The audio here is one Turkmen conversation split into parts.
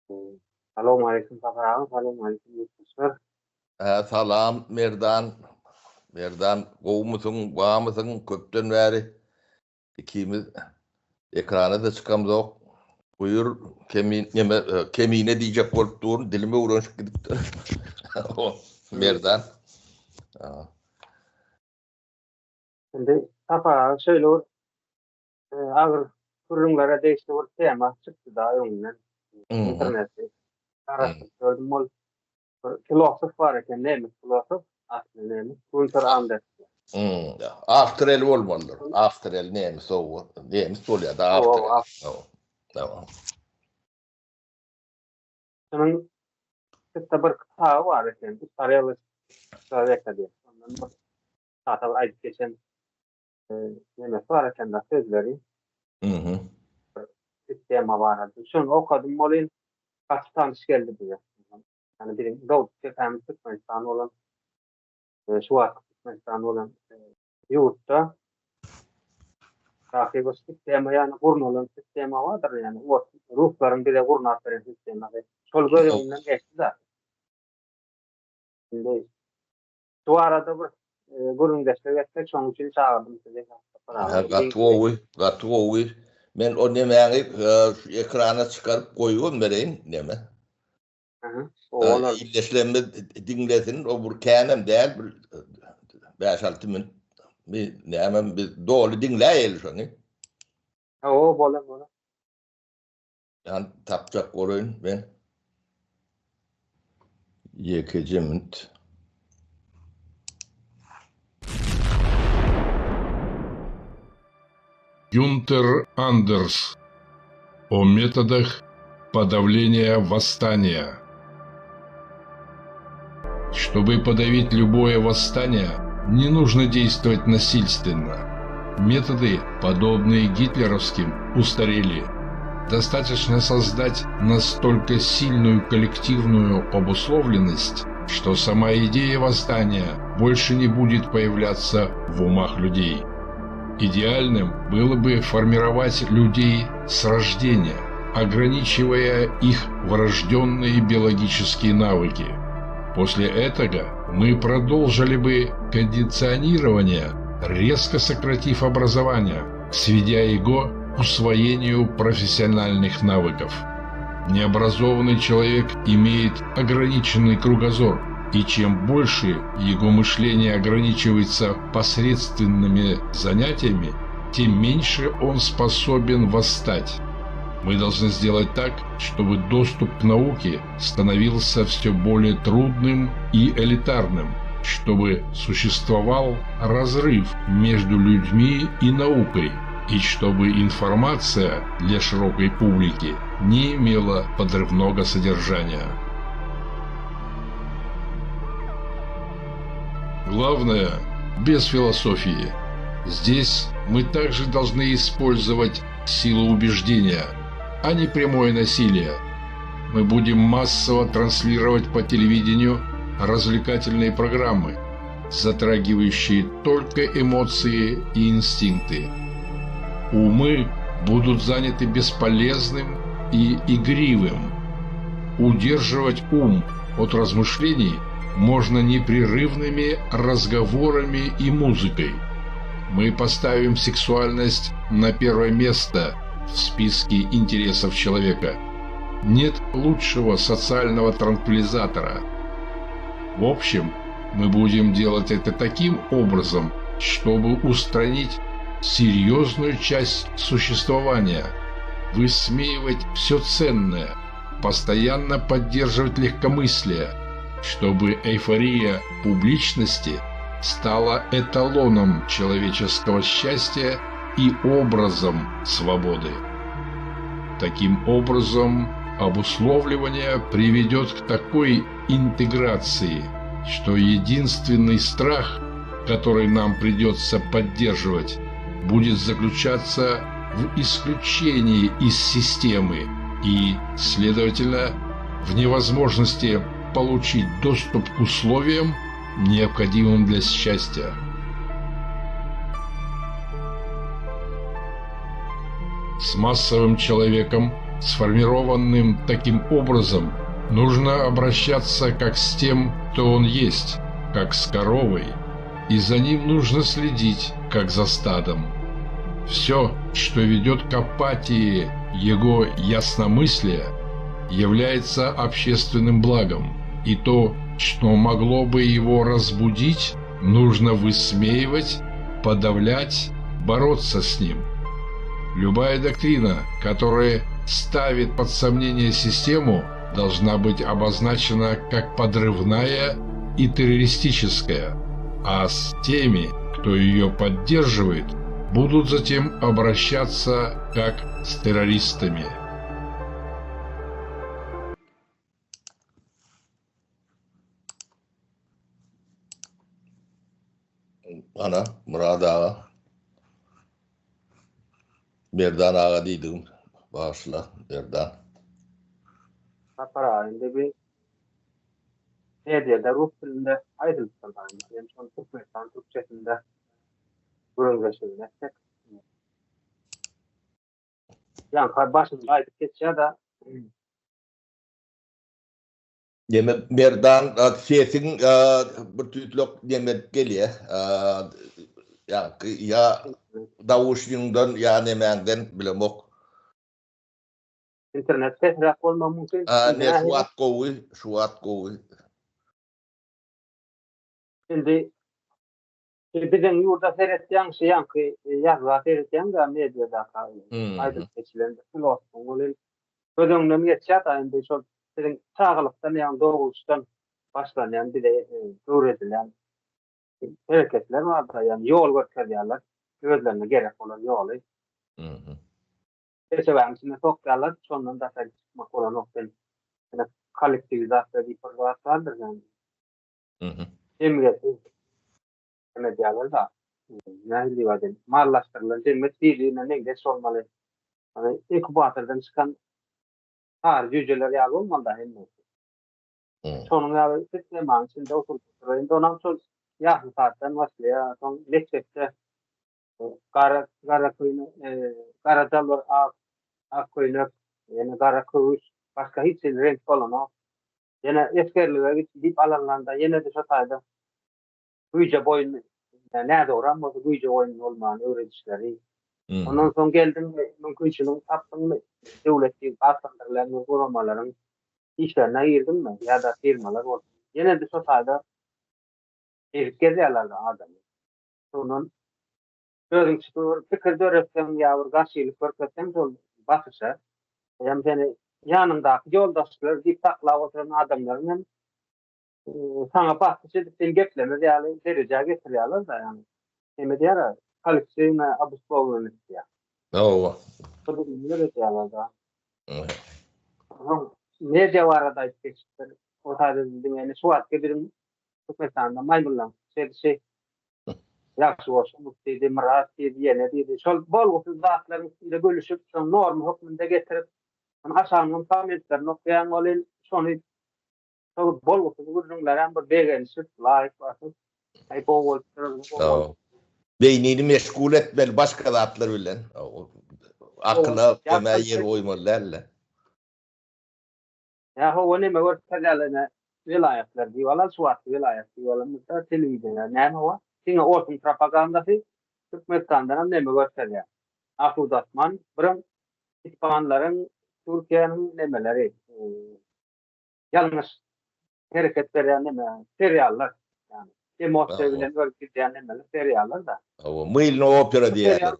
Salowmaleýkim Sapar aga, salowmaleýkim ýurtdaşlar. Hä salam Merdan. Merdan gowumysyň, bamysyň köpden bäri ikimiz ekrana-da çykamzok. Buýur kemin neme kemine diýjek bolup durun dilim öwrenişip gidipdir. Merdan. Indi Sapar aga şeýle bir agyr gürrüňlere degişli bir tema çykdy da öňünden. Internetde garaşdyryp gördüm ol bir filosof bar eken, nemes filosof, asly nemes, Günter Anders. Hmm, Awstrel bolmalydyr. Awstrel nemes o, nemes bolýar da Awstrel. Tamam. Şunuň bitte bir kitaby bar eken, Ustariýaly Človeka diýen. Ondan bir sata aýdyp geçen nemesi bar eken-de sözleri. Mhm. Sistema barada. Şony okadym welin gaty tanyş geldi bize. Ýani biziň dogduk depämiz Türkmenistan bolan, şu wagtky Türkmenistan bolan ýurtda daky bir sistema, ýani gurnalan sistema bardyr, ýani ruslaryň bize gurnap beren sistemasy. Şol göz öňümden geçdi-de. Indi Şu barada bir gürrüňdeşlik etsek, şonuň üçin çagyrdym sizi. Hä, gaty gowy, gaty gowy. Men o nemäňi şu ekrana çykaryp goýubam bereýin, neme. Ildeşlerimiz diňlesin, o bir känem däl, bir bäş-alty minut nämem biz doly diňläýeli şony. Hawa, bolar, bolar. Ýan tapjak bolaýyn men. Ýekeje minut. Günter Anders o metodах подавления восстания. Чтобы подавить любое восстание, не нужно действовать насильственно. Методы, подобные гитлеровским, устарели. Достаточно создать настолько сильную коллективную обусловленность, что сама идея восстания больше не будет появляться в умах людей. Идеальным было бы формировать людей с рождения, ограничивая их врожденные биологические навыки. После этого мы продолжили бы кондиционирование, резко сократив образование, сведя его к усвоению профессиональных навыков. Необразованный человек имеет ограниченный кругозор, и чем больше его мышление ограничивается посредственными занятиями, тем меньше он способен восстать. Мы должны сделать так, чтобы доступ к науке становился все более трудным и элитарным, чтобы существовал разрыв между людьми и наукой, и чтобы информация для широкой публики не имела подрывного содержания. Главное, без философии. Здесь мы также должны использовать силу убеждения, а не прямое насилие. Мы будем массово транслировать по телевидению развлекательные программы, затрагивающие только эмоции и инстинкты. Умы будут заняты бесполезным и игривым. Удерживать ум от размышлений можно непрерывными разговорами и музыкой. Мы поставим сексуальность на первое место в списке интересов человека. Нет лучшего социального транквилизатора. В общем, мы будем делать это таким образом, чтобы устранить серьезную часть существования, высмеивать все ценное, постоянно поддерживать легкомыслие, чтобы эйфория публичности стала эталоном человеческого счастья и образом свободы. Таким образом, обусловливание приведет к такой интеграции, что единственный страх, который нам придется поддерживать, будет заключаться в исключении из системы и, следовательно, в невозможности получить доступ к условиям, необходимым для счастья. С массовым человеком. сформированным таким образом, нужно обращаться как с тем, кто он есть, как с коровой, и за ним нужно следить, как за стадом. Все, что ведет к апатии его ясномыслия, является общественным благом, и то, что могло бы его разбудить, нужно высмеивать, подавлять, бороться с ним. Любая доктрина, которая ставит под сомнение систему, должна быть обозначена как подрывная и террористическая, а с теми, кто ее поддерживает, будут затем обращаться как с террористами. Ana, Murad aga. Merdan aga diýdigim. Bagyşla, Merdan. Sapar aga indi bir mediada rus dilinde aýdylypdyr da indi hem şony Türkmenistan türkçesinde gürrüňdeşligini etsek. Ýaňky başynda aýdyp geçýär-de. Neme Merdan sesiň bir tüýtlek neme edip gelýä. Ýaňky ýa dawuşyňdan ýa nemäňden bilemok. Internet pesräk bolmagy mümkin. Ne şu wagt gowy, şu wagt gowy. Indi biziň ýurda seretýäň şu ýaňky ýazga seretýäň-de mediadaky aýdylyp geçilen filosofyň welin göz öňünden geçýär-de indi şol biziň çagalykdan ýagny dogluşdan başlanýan bize öwredilen hereketler bardyr ýagny ýol görkezýärler özlerine gerek bolan ýoly. Çerçewäniň içinde sokýarlar şondan daşary çykmak bolanok sen kollektiwizasiýa diýip bir zat bardyr ýagny. Jemgyýeti näme edýärler-da, nähili diýip aýdaýyn, mallaşdyrylan jemgyýet bir-birine meňzeş bolmaly. Ýagny inkubatordan çykan sary jüýjeler ýaly bolmaly-da hemmesi. Şonuň ýaly sistemanyň içinde oturypdyr. Indi onam şol ýasli saatdan başlaýar. Soň mekdepde gara gara köýnek, gara jalbar, ak ak köýnek, ýene gara köwüş, başga hiç hili reňk bolanok. Ýene esgerlige git diýip alanlarynda ýene-de şo taýda güýje boýun nädogram bolsa güýje boýun bolmany öwredişleri. Ondan soň geldiňmi, mümkinçiligiňi tapdyňmy, döwlet diýip atlandyrylýan bir guramalaryň işlerine girdiňmi ýa-da firmalar bolsun, ýene-de şo taýda ezip gezýärler adamy. Şondan özüň çykyp bir pikir döretseň ýa bir garşylyk görkezseň şol basyşa, hem seni ýanyňdaky ýoldaşlar diýip saklap oturan adamlaryň hem saňa basyş edip sen geplemez ýaly derejä getirýärler-de ýagny. Neme diýýärler? Kollektiwnaýa obuslowlennost diýýär. Hawa. Şo düzgüni döredýärler-de. Soň media barada aýdyp geçipdir. O taýda diňe indi şu wagtky biziň Türkmenistanda maýmynlaryň çykyş edişi Ýagşy goşgy diýdi, Myrat diýdi, ýene diýdi. Şol bolgusyz zatlaryň üstünde gülüşip, şony norma hökmünde getirip, ony aşagynyň kommentlerini okaýaň welin, şony şol bolgusyz gürrüňlerem bir begenişip, laýk basyp, aý gowy bolupdyr, gowy bolupdyr. Beýnini meşgul etmeli başga zatlar bilen. Akyla, nämä ýer goýmaly däl-de. Ýa hawa neme görüp täzelenä welaýatlar diýip alan şu wagtky welaýat diýip alanymyzda telewideniýe näme bar? Diňe orsuň propagandasy Türkmenistandanam neme görkezýär. Asuda asman birem ispanlaryň Türkiýäniň nemeleri ýalňyş hereket berýän neme seriallar ýagny emosiýa bilen örüp gidýän nemeler seriallar da. Hawa mylny opera diýýärler.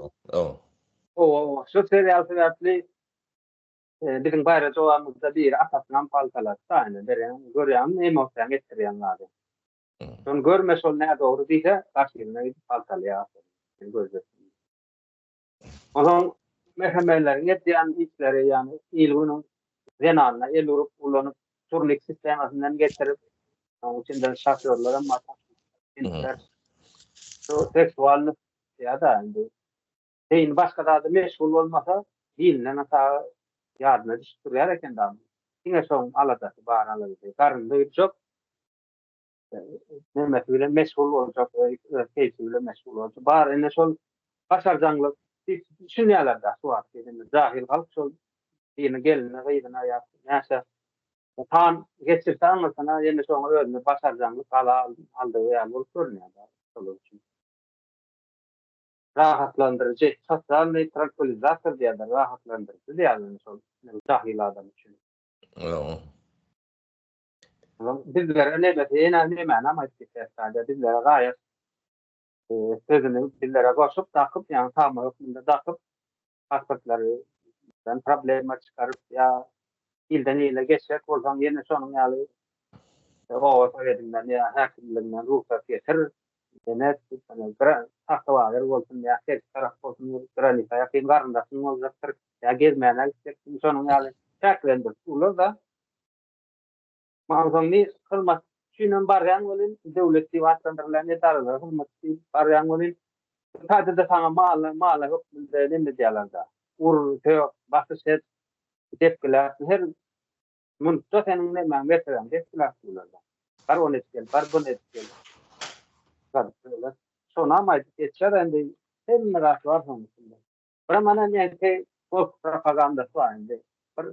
Hawa hawa şu serial sebäpli Biziň baýra jogabymyzda biri atasynam paltalady da ine berýän görýäňmi emosiýaň etdirýän zady. Şony görme şol nädogry diýse garşygyna gidip paltalaýar sen görjeksin. Onsoň MHM-leriň edýän işleri ýagny il-günüň zenanyna el urup ulanyp turnik sistemasyndan geçirip onuň içinde şofýorlaram bar şu seksualnyý ýa-da indi Beýni başga zada meşgul bolmasa, dilinden aşagy ýadyna düşüp durýar eken dagy. Diňe şoň aladasy bar aladasy. Garnyny doýurjak, nemesi bilen meşgul boljak, öz keýpi bilen meşgul boljak. Bar ine şol başarjaňlyk diýip düşünýärler-dä şu wagt indi jahil halk şol. Birini gelnine, gyzyna ýa näçe san geçirse aňyrsyna ýene şoňa özüne başarjaňlyk gala aldygy ýaly bolup görünýär şolar üçin. Rahatlandyryjy, sosialnyý trankwilizator diýýärler, rahatlandyryjy diýýärler şol jahyl adam üçin. Bizlere nemesi, ýene nemänem aýdyp geçýär sadä, bizlere raýat sözüni bizlere goşup, dakyp, ýagny tagma hökmünde dakyp, pasportlary bilen problema çykaryp ýa ilden ile geçjek bolsaň ýene şonuň ýaly oba sowetinden ýa häkimliginden rugsat getir, ýene tagtabazar bolsun ýa sebit tarap bolsun, granisa ýakyn garyndaşyň boljakdyr ýa gezmäne gitjeksin, şonuň ýaly çäklendirip durlar-da. Onsoň ni hyzmat üçinem barýaň welin, döwlet diýip atlandyrylýan edaralara hyzmat diýip barýaň welin, bu taýda-da saňa mala, mala hökmünde neme edýärler-de, ur, sök, basyş et, depgiläp, her minutda seniň nemäň, mertebäňi depgiläp durlar-da. Bar ony edip gel, bar buny edip gel. Şonam aýdyp geçýär indi, hemme zat bar şonuň içinde. Birem ana nähili gorky propagandasy bar indi. Bir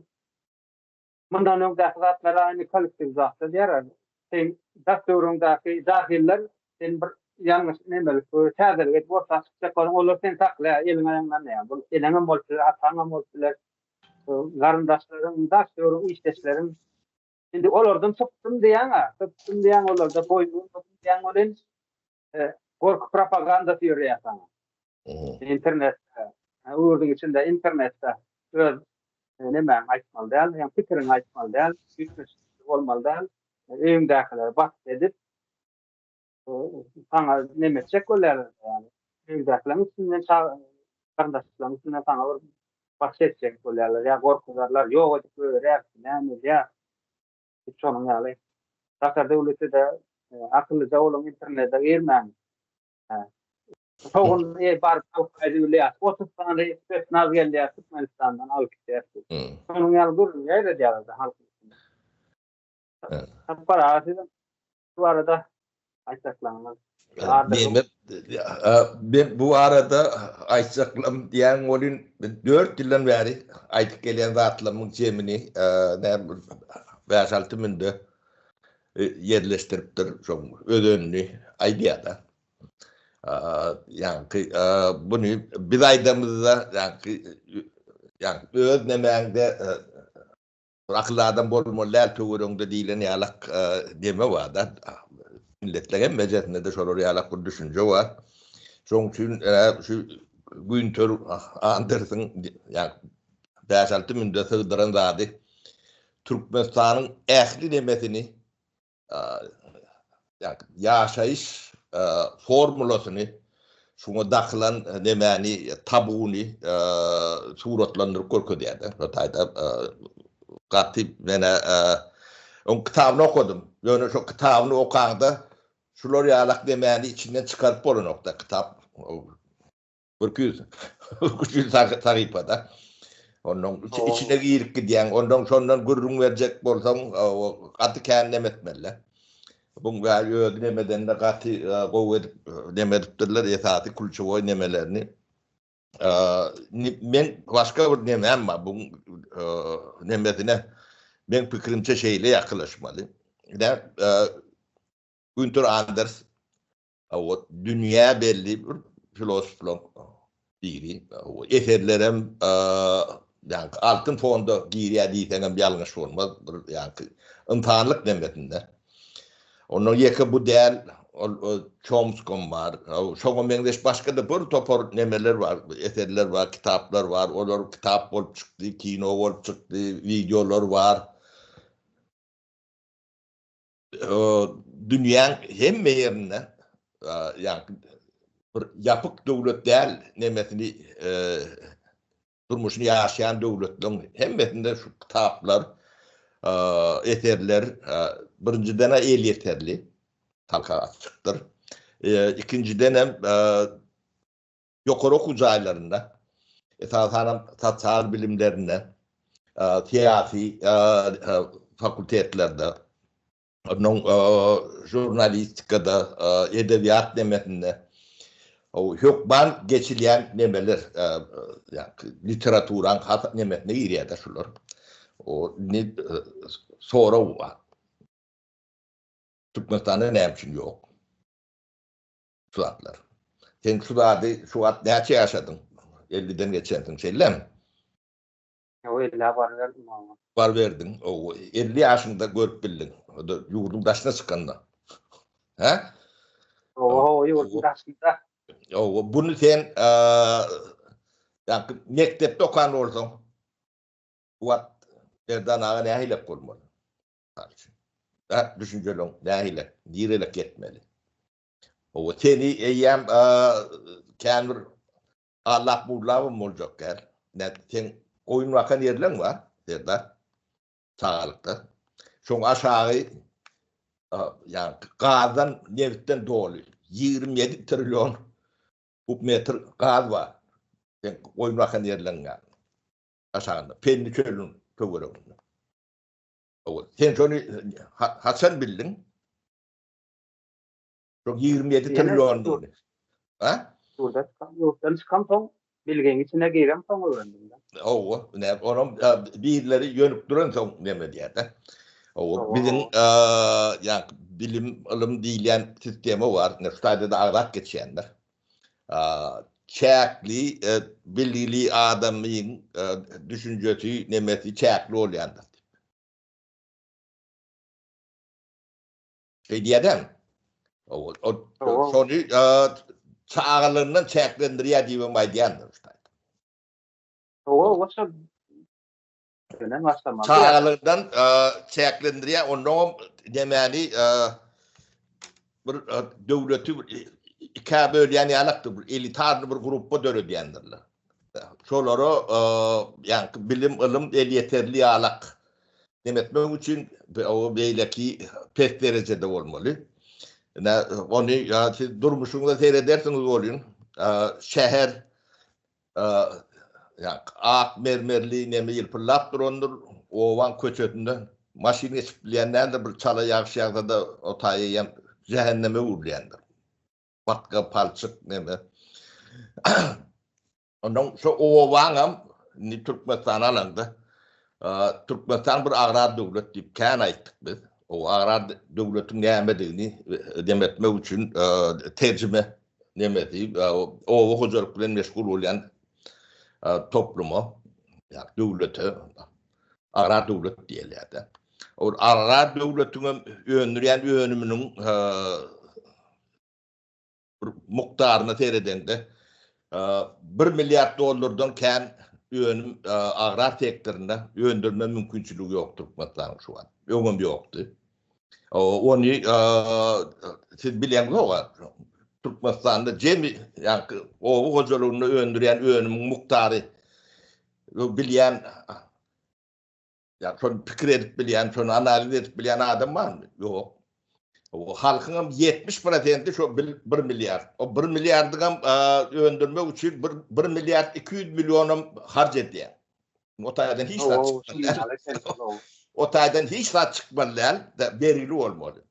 Mundan öňdäki zatlara indi kollektiw zatlar diýýärler. Seň daş töweregiňdäki jahiller sen bir ýalňyş nemelik täzelik edip orta çykjak bolsaň olar seni saklaýar eliň aýagyňdan diýýär. Bu eneňem bolup biler, ataňam bolup biler. Garyndaşlaryň, daş töweregiň, işdeşleriň. Indi olardan sypdym diýýäň-ä, sypdym diýýäň olarda boýun bolmadym diýýäň welin gorky propagandasy ýörýär saňa. Internetde, ýurduň içinde internetde öz nemäňi aýtmaly däl, ýa pikiriňi aýtmaly däl, üýtgeşiklik bolmaly däl, öýüňdäkileri basyp edip, saňa neme etjek bolýarlar ýaly. Öýüňdäkileriň üstünden garyndaşlaryň üstünden saňa bir basyş etjek bolýarlar, ýa gorkuzarlar, ýok edip goýberýär, näme edýär. Şonuň ýaly. Daşary döwletde-de akyllyja boluň, internete girmäň. Şo gün e, baryp alyp gaýdybilýär. 30 sany spetsnaz gelýär Türkmenistandan alyp gidýär. Şonuň ýaly gürrüň ýaýradýarlar halkyň içinde. Sapar aga siz bu barada aýtjaklaryňyz bardyr. Men bu barada aýtjaklarym diýen welin 4 ýyldan bäri aýdyp gelýän zatlarymyň jemini näme 5-6 münde ýerleşdiripdir, şoň özenini aýdýar-da. Ýaňky buny biz aýdamyzda ýaňky ýaňky öz nemäňde bir akylly adam bolmaly däl töweregiňde diýlen ýalak neme bar-da. Milletleriň hemmejesinde-de şolar ýalak bir düşünje bar. Şoň üçin şu Günter Andersiň ýaňky bäş-alty münde sygdyran zady Türkmenistanyň ähli nemesini ýaşaýyş formulasyny, şuňa dakylan nemäni, tabuny suratlandyryp görkezýär-de. Şo taýda gaty menä oň kitabyny okadym. Ýöne şo kitabyny okaňda şular ýalak nemäni içinden çykaryp bolanok-da. Kitap 200 300 sahypada. Ondan içine girip gidýäň, ondan şondan gürrüň berjek bolsaň, gaty kän neme etmeli. Buň bäri özi nemedende gaty gowy edip neme edipdirler, esasy kluçewoý nemelerini. Men başga bir nemem bar, buň nemesine meň pikirimçe şeýle ýakylaşmaly. Günter Anders Hawa, dünýä belli bir filosoflaryň biri. Eserlerem ýaňky altyn fonda girýär diýseňem ýalňyş bolmaz, bir ýaňky ynsanlyk nemesinde. Ondan ýeke bu däl, ol Çomskom bar. Şoňa meňzeş başga-da bir topar nemeler bar, eserler bar, kitaplar bar. Olar kitap bolup çykdy, kino bolup çykdy, wideolar bar. Dünýäň hemme ýerinde ýaňky bir ýapyk döwlet däl nemesini durmuşyny ýaşaýan döwletleriň hemmesinde şu kitaplar, eserler birinjiden-ä elýeterli, halka açykdyr. Ikinjidenem ýokary okuw jaýlarynda, esasanam sosial bilimlerinde, syýasy fakultetlerde, onuň žurnalistikada, edebiýat nemesinde. Hökman geçilýän nemeler, ýa-ni literaturaň has nemesine girýär-de şular. O indi sorag bar. Türkmenistanda näme üçin ýok? Şu zatlar. Sen şu zady şu wagt näçe ýaşadyň? 50-den geçensiň, şeýlemi? Ýok, 50-ä baryberdim aga. Baryberdiň. O 50 ýaşyňda görüp bildiň. O-da ýurduň daşyna çykanda. Hä? Hawa, hawa, ýurduň daşynda. Hawa, buny sen ýa-ni mekdepde okan bolsaň, bu wagt Merdan aga nähilek bolmaly? Mysal üçin. Hä, düşünjeleň nähilek, nirelek ýetmeli? Hawa, seni eýýäm kän bir allap-bullabam boljak däl. Nä, seň goýun bakan ýerleň bar, Serdar, çagalykda. Şoň aşagy ýa gazdan, nebitden doly. 27 trillion kub metr gaz bar. Seň goýun bakan ýerleň aşagynda, Pendi çölüniň töwereginde. Hawa, sen şony haçan bildiň? Şo 27 trillion. Ha? Ýurda çykan, ýurtdan çykan soň bilgiň içine giren soň öwrendim. Hawa, ne, onam birleri ýönükdiren soň neme diýýär-de. Hawa, biziň ýa bilim, ylym diýilýän sistema bar. Ine şu taýda-da agzap geçýändir. Çäkli bilgili adamyň düşünjesi, nemesi çäkli bolýandyr diýip. Şeý diýýär-dä. Şony çagalygyndan çäklendirýär diýibem aýdýandyr şu taýda. Hawa, şol bilen başlamaly. Çagalygyndan çäklendirýär, onnoňam nemäni bir döwleti ikä bölýän ýalakdyr, bir elitarny bir gruppa döredýändirler. Şolara ýaňky bilim, ylym elýeterli ýalak neme etmek üçin o beýleki pes derejede bolmaly. Ine, ony siz durmuşyňyza seredersiňiz welin, şäher ýaňky ak mermerli neme ýylpyldap durandyr, obaň köçesinde maşyn geçip bilýän däldir, bir çala ýagyş ýagsa-da o taý eýýäm jähenneme öwrülýändir. Batga, palçyk neme. Ondan şu obaňam indi Türkmenistany alanda Türkmenistan bir agrar döwlet diýip kän aýtdyk biz. O agrar döwletiň nämedigini dem etmek üçin terjime nemesi oba hojalyk bilen meşgul bolýan topluma, ýa döwlete agrar döwlet diýilýär-de. Ol agrar döwletiň hem öndürýän önüminiň bir mukdaryna seredeňde bir milliard dollardan kän önüm agrar sektorynda öndürme mümkinçiligi ýok Türkmenistanyň şu wagt. Öňem ýokdy. Ony siz bileňzok-a, Türkmenistanda jemi ýaňky oba hojalygynda öndürýän önümiň mukdary bilýän Ýa şony pikir edip bilýän, şony analiz edip bilýän adam barmy? Ýok. O halkyň hem 70 prosenti şo 1 milliard. O 1 milliardyň hem öndürmek üçin 1, 1 milliard 200 million hem harç edýär. O taýdan hiç zat çykmaly däl. O taýdan hiç zat çykmaly däl, bergili bolmaly.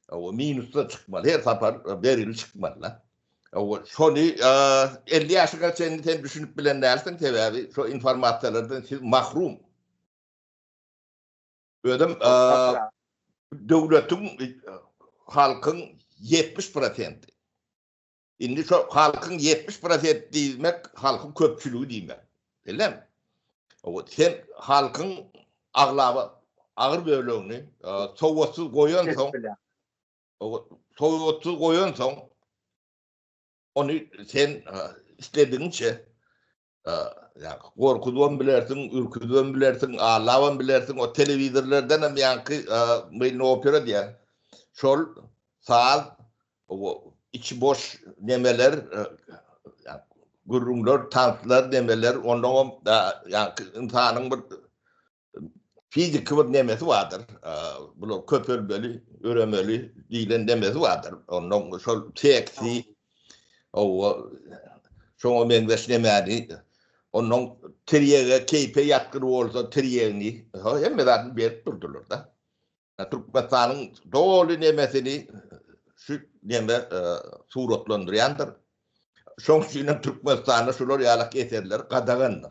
O minusda çykmaly, her sapar bergili çykmaly. O şony 50 ýaşyňa çenli sen düşünip bilen dälsiň, sebäbi şo informasiýalardan siz mahrum. Özem döwletiň halkyň 70 prosenti. Indi şo halkyň 70 prosent diýmek halkyň köpçüligi diýmek. Bilem. O sen halkyň aglaba agyr bölegini sowatsyz goýansoň Sowatsyz goýansoň, ony sen isledigiňçe gorkuzybam bilersiň, ürküzibem bilersiň, aldabam bilersiň. O telewizorlardan hem ýaňky mylny opera diýýän şol saz, içi boş nemeler, gürrüňler, tanslar, nemeler, onnoňam ýaňky ynsanyň bir fiziki bir nemesi bardyr. Bular köpelmeli, öremeli diýlen nemesi bardyr. Ondan şol seksi owa şoňa meňzeş nemäni ondan tirýege, keýpe ýatgyn bolsa tirýegini hemme zadyny berip durdular-da. Türkmenistanyň doly nemesini şu neme suratlandyrýandyr. Şoň üçin hem Türkmenistanda şular ýalak eserler gadagandyr.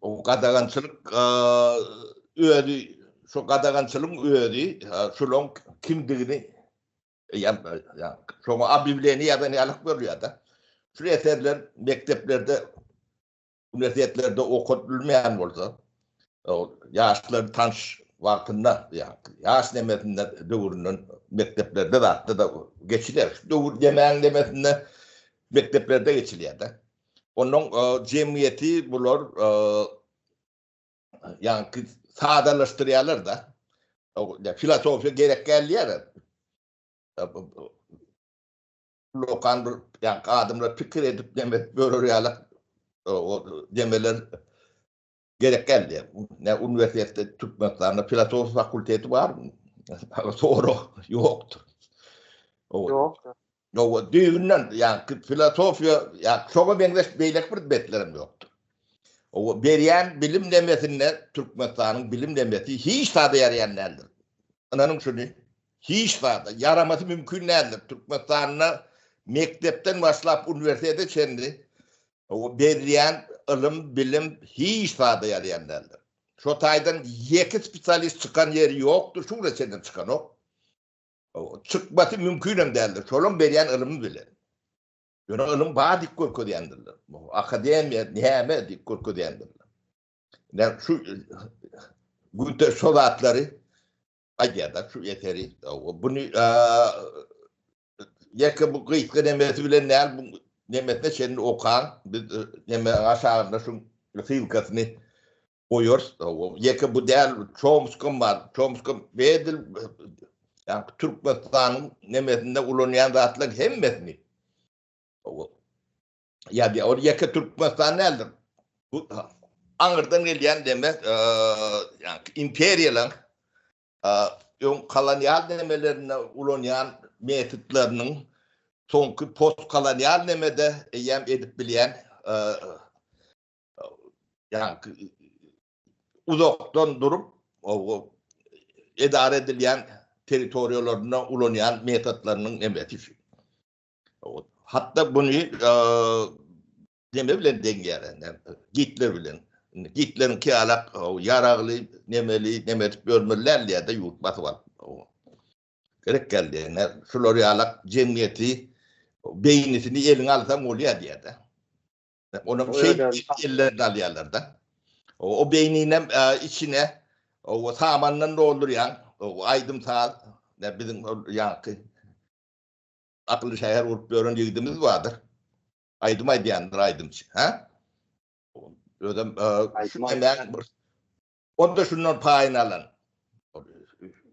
O gadagançylyk özi, şu gadagançylygyň özi şulaň kimdigini şoňa obýawleniýe ýazan ýalak görülýär-de. Şu eserler mekdeplerde uniwersitetlerde okadylmaýan bolsa, ýaşlar tanyş wagtynda, ýaş nemesinde döwründen mekdeplerde zatda-da geçilýär. Şu döwür demäň nemesinde mekdeplerde geçilýär-de. Onnoň jemgyýeti bular ýaňky sadalaşdyrýarlar-da. Filosofiýa gerek däl diýýärler. Ullakan bir ýaňky adamlar pikir edip neme edip ýörer ýaly o demeler gerek däl diýýär. Ne uniwersitetde Türkmenistanda filosofiýa fakulteti barmy? Sorag ýokdur. Ýokdur. Ýok, düýbünden ýaňky filosofiýa ýa şoňa meňzeş beýleki bir betlerem ýokdur. O berýän bilim nemesinde Türkmenistanyň bilim nemesi hiç zada ýaraýan däldir. Ynanyň şuny. Hiç zada ýaramasy mümkin däldir. Türkmenistanda mekdepden başlap uniwersitete çenli berilýän ylym, bilim hiç zada ýaraýan däldir. Şo taýdan ýeke spesialist çykan ýeri ýokdur, şu güne çenlem çykanok. Çykmasy mümkinem däldir. Şolaň berýän ylymy bilen. Ýöne ylym bar diýip görkezýändirler. Akademiýa näme diýip görkezýändirler. Ine şu günde şo zatlary aýdýarlar şu eseri. Buny ýeke bu gysga nemesi bilen däl, bu nemesine çenli okaň. Biz neme aşagynda şu ssylkasyny goýarys. Ýeke bu däl, Çomskom bar. Çomskom edil ýa Türkmenistanyň nemesinde ulanýan zatlaryň hemmesini. Ýa diýär, ol ýeke Türkmenistan däldir. Bu aňyrdan gelýän deme, ýa imperiýalaryň öň kolonial nemelerinde ulanýan metodlarynyň soňky postkolonial nemede eýýäm edip bilýän ýa uzakdan durup edara edilýän territoriýalarynda ulanýan metodlarynyň nemesi şu. Hatda buny neme bilen deňýär, Gitler bilen. Gitleriňki ýalak ýaragly, nemeli, neme edip ýörmeli däl diýýär-de ýurt basyp alyp. Gerek däl diýýär. Şular ýalak jemgyýeti beýnisini eliňe alsaň bolýar diýýär-de. Onuň şeýdip ellerini alýarlar-da. O beýninem içine o samandan doldurýaň, o aýdym-saz, biziň ýaňky Akylly şäher gurup ýören ýigidimiz bardyr. Aýdym aýdýandyr aýdymçy, hä? Özem şu nemäň bir O-da şundan paýyny alan.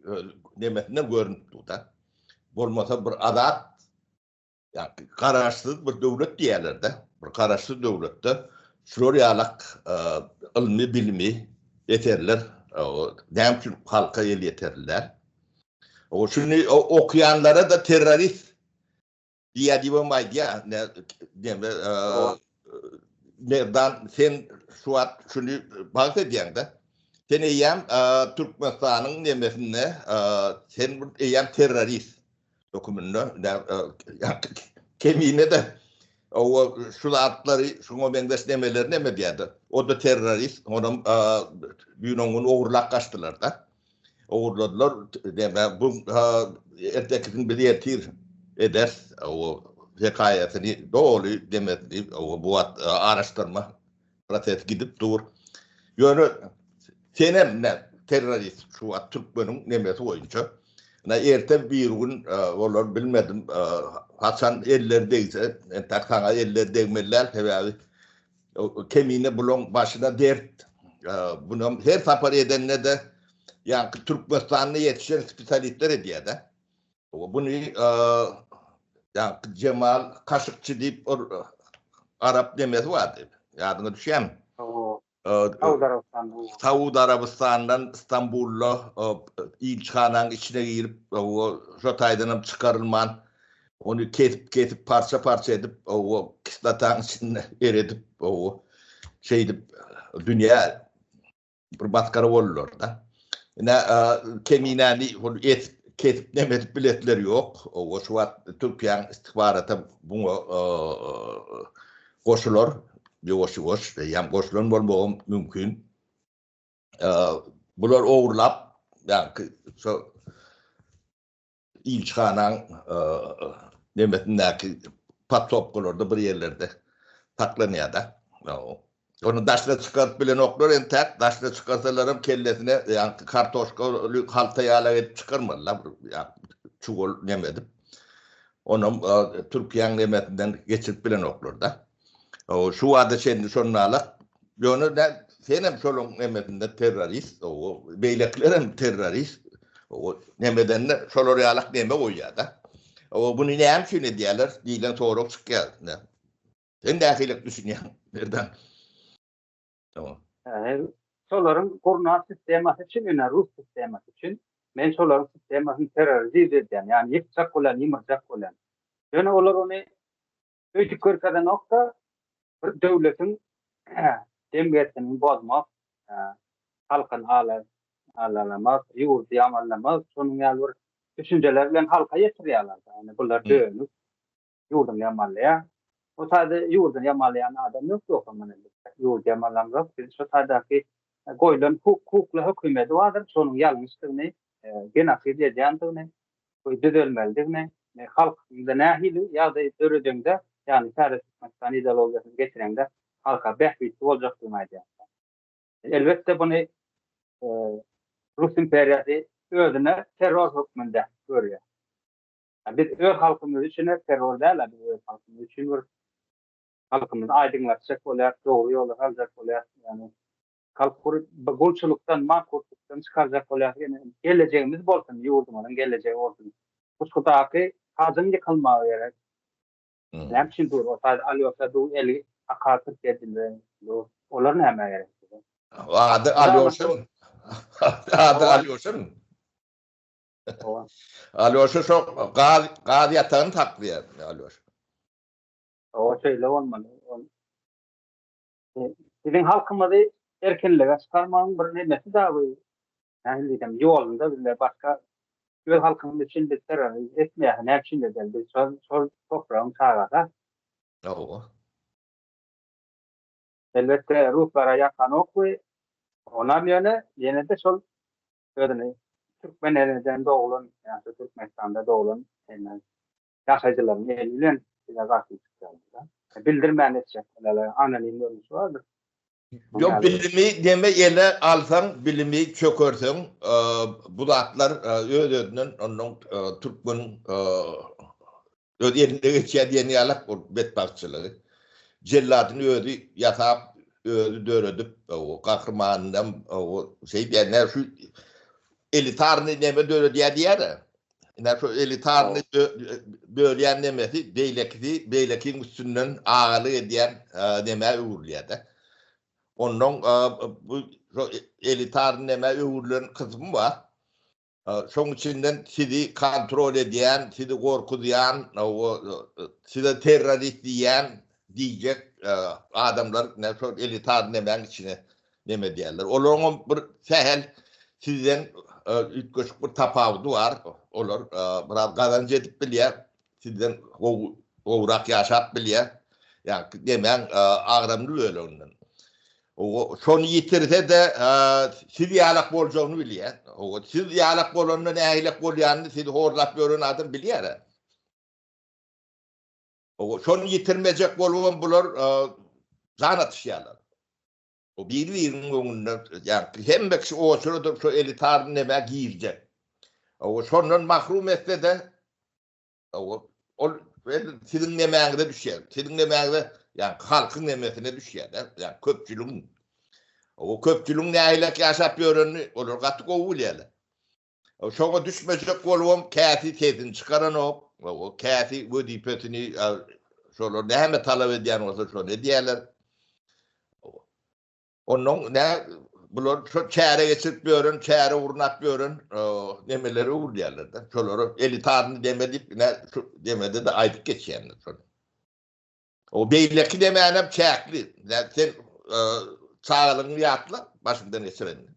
Öz nemesinden görünip dur-da. Bolmasa bir azat, ýa garaşsyz bir döwlet diýýärler-de. Bir garaşsyz döwletde şular ýalak ylmy, bilimi eserler näme üçin halka elýeterli däl? O şuny okuýanlara-da terrorist diýýär diýibem aýdýar. Neme Merdan sen şu wagt şuny bagt edýäň-de. Sen eýýäm Türkmenistanyň nemesinde sen bir eýýäm terrorist höküminde kemine-de o şu zatlary şuňa meňzeş nemeleri neme diýýär-de. O-da terrorist, onam düýn on gün ogurlap gaçdylar-da. Ogurladylar, näme bu ertekisini biz ertir ederis, o hekaýasyny doly demesini, o bu wagt araşdyrma prosesi gidip dur. Ýöne senem ne terrorist şu wagt türkmeniň nemesi boýunça. Na erte bir gün olar bilmedim haçan elleri degse, entek saňa elleri degmeli däl sebäbi Kemine bulaň başyna dert. Bunam her sapar edende-de ýaňky Türkmenistanda ýetişen spesialistler edýär-de. Buny ýaňky Jemal Kaşykçy diýip bir arap nemesi bardy. Ýadyňa düşýärmi? Saud Arabystanda. Saud Arabystandan Stambulda ilçihanaň içine girip, şo taýdanam çykarylman Ony kesip-kesip, parça-parça edip, o kislotaň içinde eredip, o şeýdip dünýä bir masgara boldular-da. Ine, keminäni ol et. kesip neme edip biletleri ýok. Owa şu wagt Türkiýäň istihbaratam buňa goşular ýuwaş-ýuwaş, eýýäm goşulan bolmagam mümkin. Bular ogurlap, ýaňky şo ilçihanaň nemesindäki podsobkalarda bir ýerlerde saklanýar-da. Ony daşyna çykaryp bilenoklar entäk, daşyna çykarsalaram kellesine ýaňky kartoşkaly halta ýalak edip çykarmalylar, çuwal neme edip. Onam Türkiýäň nemesinden geçirip bilenoklar-da. Şu wagta çenli şonda-la Ýöne nä senem şolaň nemesinde terrorist, beýlekilerem terrorist. O nemedende şolar ýalak neme goýýar-da. O buny näme üçin edýärler diýlen sorag çykýar. Sen nähili düşünýäň, Merdan? Tamam. Şolaryň gurnan sistemasy üçin, ine rus sistemasy üçin men şolaryň sistemasyny terroriziz edýän, ýagny ýykjak bolýan, ýymyrjak bolýan. Ýöne olar ony öýdüp görkezenok-da, bir döwletiň jemgyýetini bozmak, halkyny alalamak, ýurdy ýamanlamak, şonuň ýaly bir düşünjeler bilen halka ýetirýärler. Ýagny bular dönük, ýurduny ýamanlaýar. O taýda ýurduny ýamanlaýan adam ýok, ýogsam mana ýurdy ýamanlamzok. Biz şo taýdaky goýlan hukukly hökümeti bardyr, şonuň ýalňyşdygyny, genosid edýändigini, düzelmelidigini, halkymyzda nähili ýagdaý döredeňde, ýagny täze Türkmenistan ideologiýasyny getireňde halka bähbitli boljakdygyny aýdýar. Elbetde buny Rus imperiýasy özüne terror hökmünde görýär. Biz öz halkymyz üçin terror däl, biz öz halkymyz üçin bir halkymyzy aýdyňlatjak bolýar, dogry ýola saljak bolýar. Ýagny halk gulçulykdan, mankurtlykdan çykarjak bolýar. Ýene gelejegimiz bolsun, ýurdumyzyň gelejegi bolsun. Guşgudaky hajyň ýykylmagy gerek. Näme üçin dur? O taýda Alýoşa dur, eli AK 47 dur. Olar nämä gerek bize? Ady Alýoşa. Ady Alýoşa. Alýoşa şo gaz gaz ýatagyny saklaýar Alýoşa. O şeýle bolmaly. Biziň halkymyzy erkinlige çykarmagyň bir nemesi da bu. Nähili diýsem, ýolunda bizler başga öz halkymyz üçin biz terrorizm etmeýäris. Näme üçin edeli? Biz şol şol topragyň çagasy. Hawa. Elbetde ruslara ýakanok bu. Onam ýöne ýene-de şol özüni türkmen eneden doglan, ýa-da Türkmenistanda doglan ene ýaşaýjylaryň eli bilen bize garşy çykýarlar. Bildirmän etjek bolýarlar, anonim görnüşi bardyr. Ýok, bilimi deme ele alsaň, bilimi çökerseň, bu zatlar öz-özünden ondan türkmeniň Öz eline geçýär diýen ýalak ol betbagtçylygy. Jelladyny özi ýasap, özi döredip, o gahrymanynam o şeýdýär, nä şu elitarny neme döredýär diýýär-ä. Ine şu elitarny bölýän nemesi beýlekisi, beýlekiň üstünden agalyk edýän nemä öwrülýär-de. Onnoň bu şo elitarny nemä öwrülen kysmy bar. Şoň içinden sizi kontrol edýän, sizi gorkuzýan, size terrorist diýýän, diýjek adamlar ine şol elitar nemäň içine neme edýärler. Olaryňam bir sähel sizden üýtgeşik bir tapawudy bar. Olar biraz gazanç edip bilýär, sizden gowy gowrak ýaşap bilýär. Ýagny nemäň agramly böleginden. Şony ýitirse-de, siz ýalak boljagyny bilýär. Siz ýalak bolanda nähilek bolýanyny sizi horlap ýören adam bilýär-ä. Şony ýitirmejek bolubam bular jan atyşýarlar. Biri-biriniň öňünde, ýagny hemme kişi oçura durup şo elitar nämä girjek. Şondan mahrum etse-de, Ol siziň nemäňize düşýär. Siziň nemäňize, ýagny halkyň nemesine düşýär-de, ýagny köpçüligiň. O köpçüligiň nähilek ýaşap ýörenini olar gaty gowy bilýärler. Şoňa düşmejek bolubam käsi sesini çykaranok, käsi wezipesini şolar näme talap edýän bolsa şony edýärler. Onnoň nä bular şo çäre geçirip ýören, çäre gurnap ýören nemeleri öwrülýärler-de. Şolara elitarny deme diýip, ine şu demede-de aýdyp geçýänler şony. O beýleki demänem çäkli. Nä sen çagalygyňy ýatla, başyňdan geçirenini.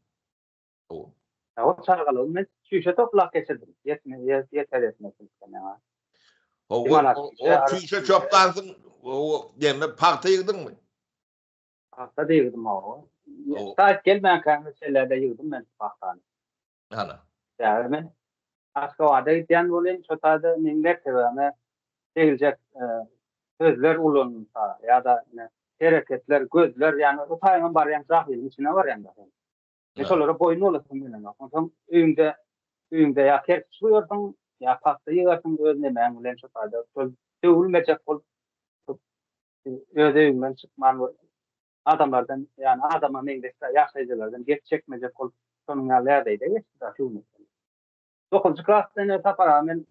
O çagalygymy men çüýşe toplap geçirdim. Ýetme, ýeter ýetmezçilikden ýaňa. O, o çüýşe çoplansyň, o deme pagta ýygdyňmy? Pagta-da ýygdym hawa. Saýt gelmänkä meselede ýygdym men pagtany. Hana. Sebäbi men Aşgabada gidýän bolýan, şo taýda meň mertebäme degiljek sözler ulanylsa ýa-da ine hereketler, gözler, ýagny o taýyňam barýaň jahylyň içine barýaň-da sen. Men şolara boýun bolasym gelenok. Onsoň öýüňde öýüňde ýa kerpiç guýarsyň, ýa pagta ýygarsyň öz nemäň bilen şo taýda şol döwülmejek bolup öz öýüňden çykman bir adamlardan, ýagny adama meňzeş ýaşaýjylardan gep çekmejek bolup şonuň ýaly ýagdaýda geçdi-de şu gün. Dokuzynjy klasda ine Sapar aga men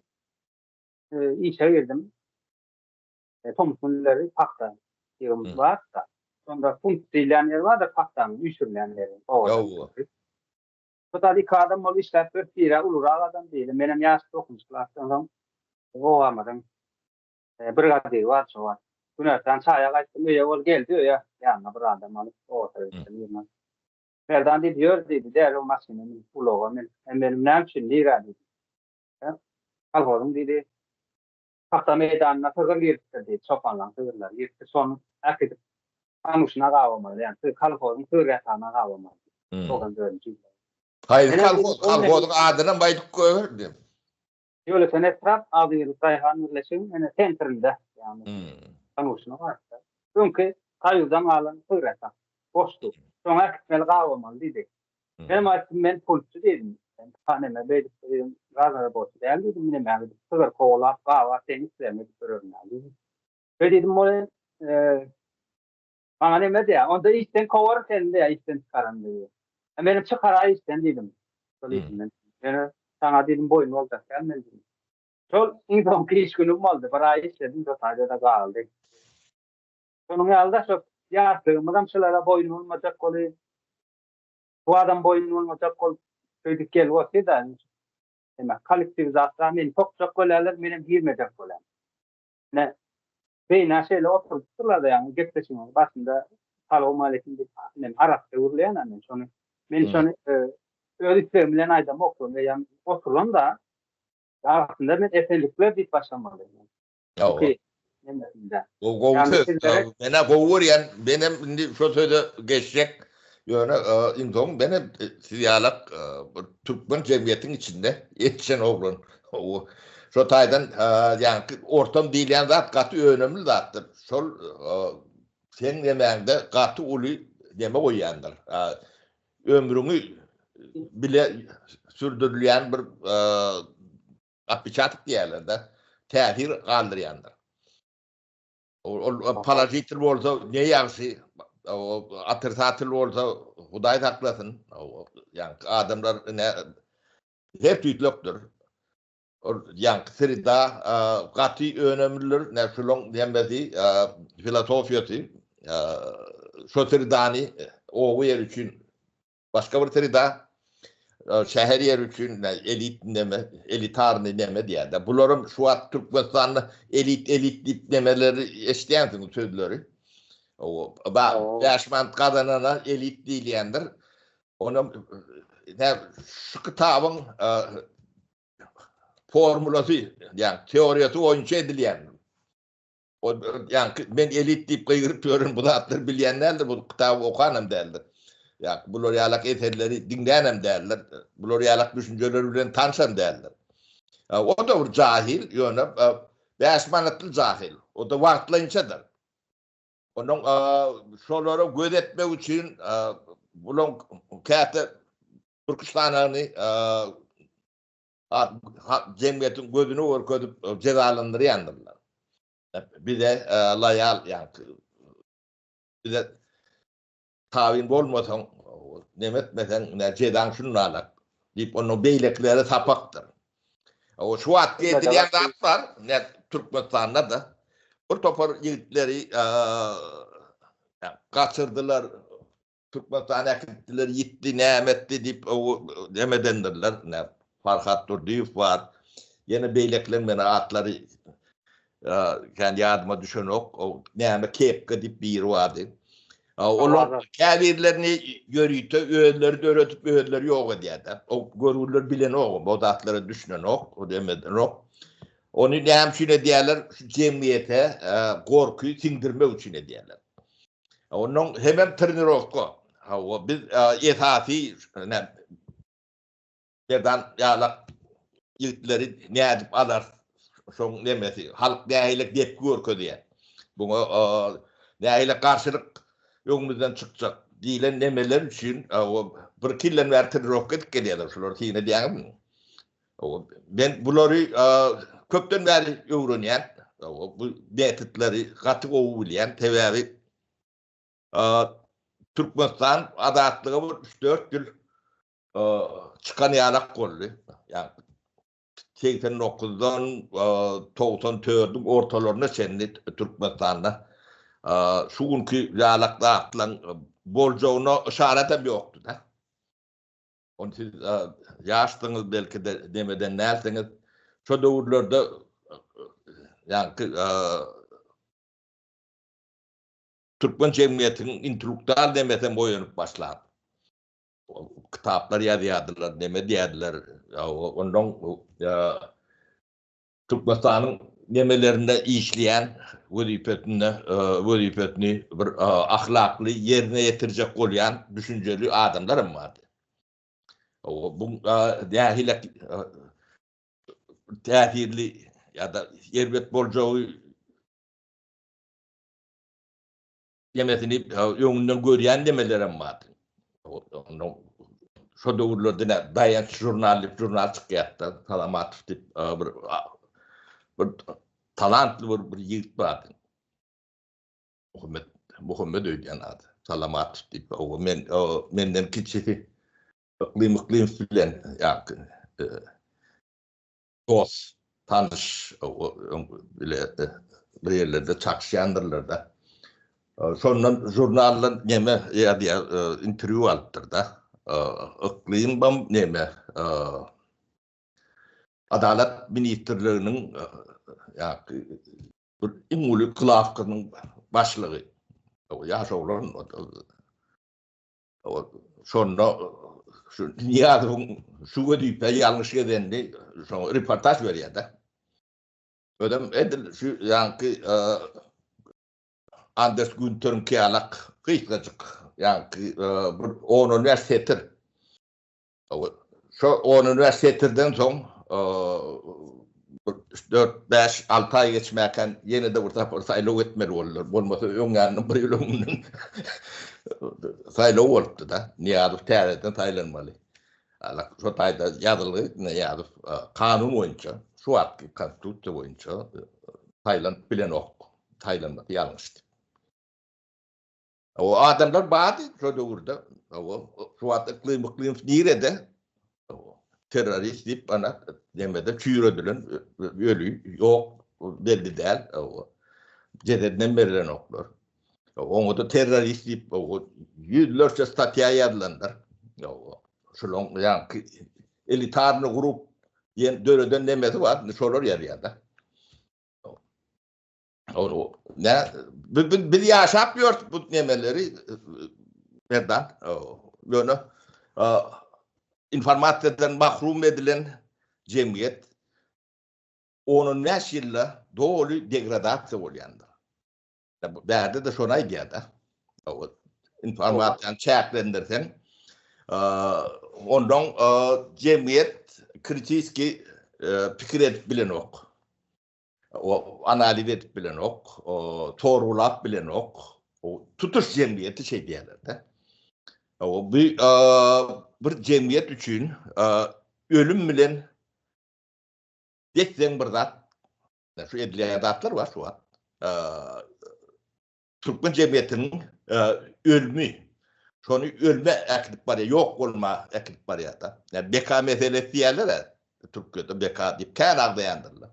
işe girdim. Tomus günleri pagta ýygym bar-da. Şonda punt diýilýän ýer bar-da pagtanyň üýşürilýän ýeri. Ýowa. Şo taýda iki adam bolup işläp ýörüs, biri ulurak adam, biri menem ýaş dokuzynjy klasdan soň obamyzyň brigadiri bar şo wagt. Günortan çaýa gaýtdym öýe, ol geldi öýe, ýanyna bir adam alyp, oba gitdim. Merdan diýdi, ýör diýdi, derrew maşyna min, ulaga min. Menem näme üçin, nirä diýdim. Kolhozyň diýdi, pagta meýdanyna sygyr giripdir diýdi, çopanlaryň sygyrlary giripdir, şony äkidip konuşyna gabamaly, ýagny kolhozyň sygyr ýatagyna gabamaly diýdi. 94-nji ýylda. Haýsy kolhoz? Kolhozyň adynam aýdyp goýber diýdim. Ýolöten etrap Agzybirlik daýhan birleşigiň ene sentrinde, ýagny konuşyna bardy. Öňki Soýuzdan galan sygyr ýatak boşdy. Şoňa äkitmeli gabamaly diýdi. Menem aýtdym, men pultçy diýdim. Men neme beýdip diýdim, razraboçy däl diýdim, neme gidip sygyr kowalap, gabap seň islegiňi edip ýörerin däl diýdim. Şeý diýdim welin, maňa neme diýýär, onda işden kowaryn seni diýýär, işden çykaryn diýýär. Menem çykaraý işden diýdim. Şol işimden. Ýöne saňa diýdim boýun boljak däl men diýdim. Şol iň soňky iş günüm boldy. Bir aý işledim, şo taýda-da galdy. Şonuň ýaly-da şo ýaşlygymyzam şulara boýun bolmajak bolup, Bu adam boýun bolmajak bolup şeýdip gelip otyr-da. Demek, kollektiwizasiýa meni sokjak bolýarlar, menem girmejek bolýan. Ine, beýnä şeýle oturdypdyrlar-da, ýagny gepleşigiň başynda salowmaleýkim diýip, men arapça gürleýän-ä men şony. Men şony öz islegim bilen aýdamok, şony eýýäm oturan-da, aslynda men esenlikler diýip başlamaly. Ýok. O gowy söz. Menä gowy görýän. Menem indi şo söze geçjek. Ýöne iň soň menem siz ýalak bir türkmen jemgyýetiň içinde ýetişen oglan. Şo taýdan ýaňky ortam diýilýän zat gaty önemli zatdyr. Şol seň nemäňde gaty uly neme goýýandyr. Ömrüňi bile sürdürilýän bir Otpeçatok diýýärler-de, täsir galdyrýandyr. Ol položitel bolsa ne ýagşy, otrisatel bolsa Hudaý saklasyn. Ýaňky adamlar ine her tüýtlekdir. Ol ýaňky sreda gaty önemlidir. Ne şulaň hemmesi filosofiýasy. Şo sredany oba ýeri üçin Başga bir sreda şäher ýeri üçin elit neme, elitarny neme diýýärler. Bularam şu wagt Türkmenistanda elit elit diýip nemeleri eşidýänsiň sözleri. O 5 manat gazanana elit diýilýändir. Onam ne şu kitabyň formulasy, ýagny teoriýasy boýunça edilýän. O ýaňky men elit diýip gygyryp ýören bu zatlary bilýän däldir, bu kitaby okanam däldir. Ýa bular ýalak eserleri diňlänem däldir. Bular ýalak düşünjeler bilen tanşam däldir. O-da bir jahil, ýöne 5 manatly jahil. O-da wagtlaýynçadyr. Onuň şolara göz etmek üçin bulaň käte birküç sanyny jemgyýetiň gözüne görkezip jezalandyrýandyrlar. Bize loýal, ýagny bize tabyn bolmasaň, neme etmeseň, ine jezaň şundalyk diýip, ondan beýlekilere sapakdyr. O şu wagt edilýän zat bar, ine Türkmenistanda-da bir topar ýigitleri gaçyrdylar, Türkmenistana äkitdiler, ýitdi, näme etdi diýip, neme edendirler. Ine, Farhat Durdyýew bar. Ýene beýlekileň meni atlary kän ýadyma düşenok. O näme kepka diýip biri bardy. Olar käbirlerini ýörite özleri döredip, özleri ýok edýärler. O görgüliler bilenok, o zatlara düşünenok, o demedenok. Ony näme üçin edýärler? Şu jemgyýete gorky siňdirmek üçin edýärler. Ondan hemem trenirowka. Hawa, biz esasy Merdan ýalak ýigitleri nädip alarys şoň nemesi halk nähili depgi görkezýär buňa nähili garşylyk öňümizden çykjak diýlen nemeler üçin birki ýyldan bäri trenirowka edip gelýärler şulary syn edýäňizmi men bulary köpden bäri öwrenýän bu metodlary gaty gowy bilýän sebäbi Türkmenistan azatlyga bir üç-dört ýyl çykan ýalak boldy. Ýa 89-dan 94-iň ortalaryna çenli Türkmenistanda şu günki ýalak zatlaryň boljagyna yşarat hem ýokdy-da. Ony siz ýaşdyňyz belki-de nemeden dälsiňiz. Şo döwürlerde ýaňky türkmen jemgyýetiniň intellektual nemesem oýanyp başlap. Kitaplar ýazýardylar, neme diýýärdiler. Ondan Türkmenistanyň nemelerinde işleýän wezipesinde wezipesini bir ahlakly ýerine ýetirjek bolýan düşünjeli adamlar hem bardy. Bu nähili täsirli ýa-da erbet boljagy Demesini öňünden görýän demelerem bardy. Ondan şo döwürlerde ne Daýanç žurnal diýip žurnal çykýardy. Salamatow diýip bir bir talantly bir bir ýigit bardy. Muhammet Muhammet öýdýän ady. Salamatow diýip o men o menden kiçisi Yklym Yklymow bilen ýa Dost, tanyş bile bir ýerlerde çakyşýandyrlar-da. Şondan žurnaldan neme ýazýar, interwýu alypdyr-da. Yklymam neme, Adalat ministrliginiň ýa-da bir iň uly glawkasynyň başlygy. Ýaş oglan. Şonda şu Nyýazowyň şu wezipä ýalňyş gezenini şoňa reportaž berýär-de. Özem edil şu ýaňky Anders Günteriňki ýalak gysgajyk ýaňky bir on-on bäş setir. Şo on-on bäş setirden soň bir dört, bäş, alty aý geçmäkän ýene-de bir sapar saýlaw etmeli boldular. Bolmasa öň ýanyndan bir ýyl öňünden saýlaw bolupdy-da. Nyýazow täzeden saýlanmaly. Ala şo taýda ýazylgy Nyýazow kanun boýunça, şu wagtky konstitusiýa boýunça saýlanyp bilenok. Saýlanmasy ýalňyşdy. O adamlar bardy şo döwürde. O şu wagt Yklym Yklymow nirede? Terrorist diýip ana nemede çüýredilen öli ýok belli däl. Jesedinem berilenoklar. Oňa-da terrorist diýip ýüzlerçe statýa ýazylandyr. Şulaň ýaňky elitarny grup diýen döreden nemesi bar, şolar ýazýar-da. Ne biz ýaşap ýörüs bu nemeleri Merdan. Ýöne informasiýadan mahrum edilen jemgyýet on-on bäş ýylda doly degradasiýa bolýandyr. Bärde-de şony aýdýar-da. Informasiýany çäklendirseň, ondan jemgyýet kritiski pikir edip bilenok. Analiz edip bilenok, sorgulap bilenok. Tutuş jemgyýeti şeýdýärler-de. Bu bir jemgyýet üçin ölüm bilen des-deň bir zat. Şu edilýän zatlar bar şu wagt. Türkmen jemgyýetiniň ölümi, şony ölüme äkidip barýar, ýok bolma äkidip barýar-da. Ýa beka meselesi diýýärler-ä, Türkiýede beka diýip kän agzaýandyrlar.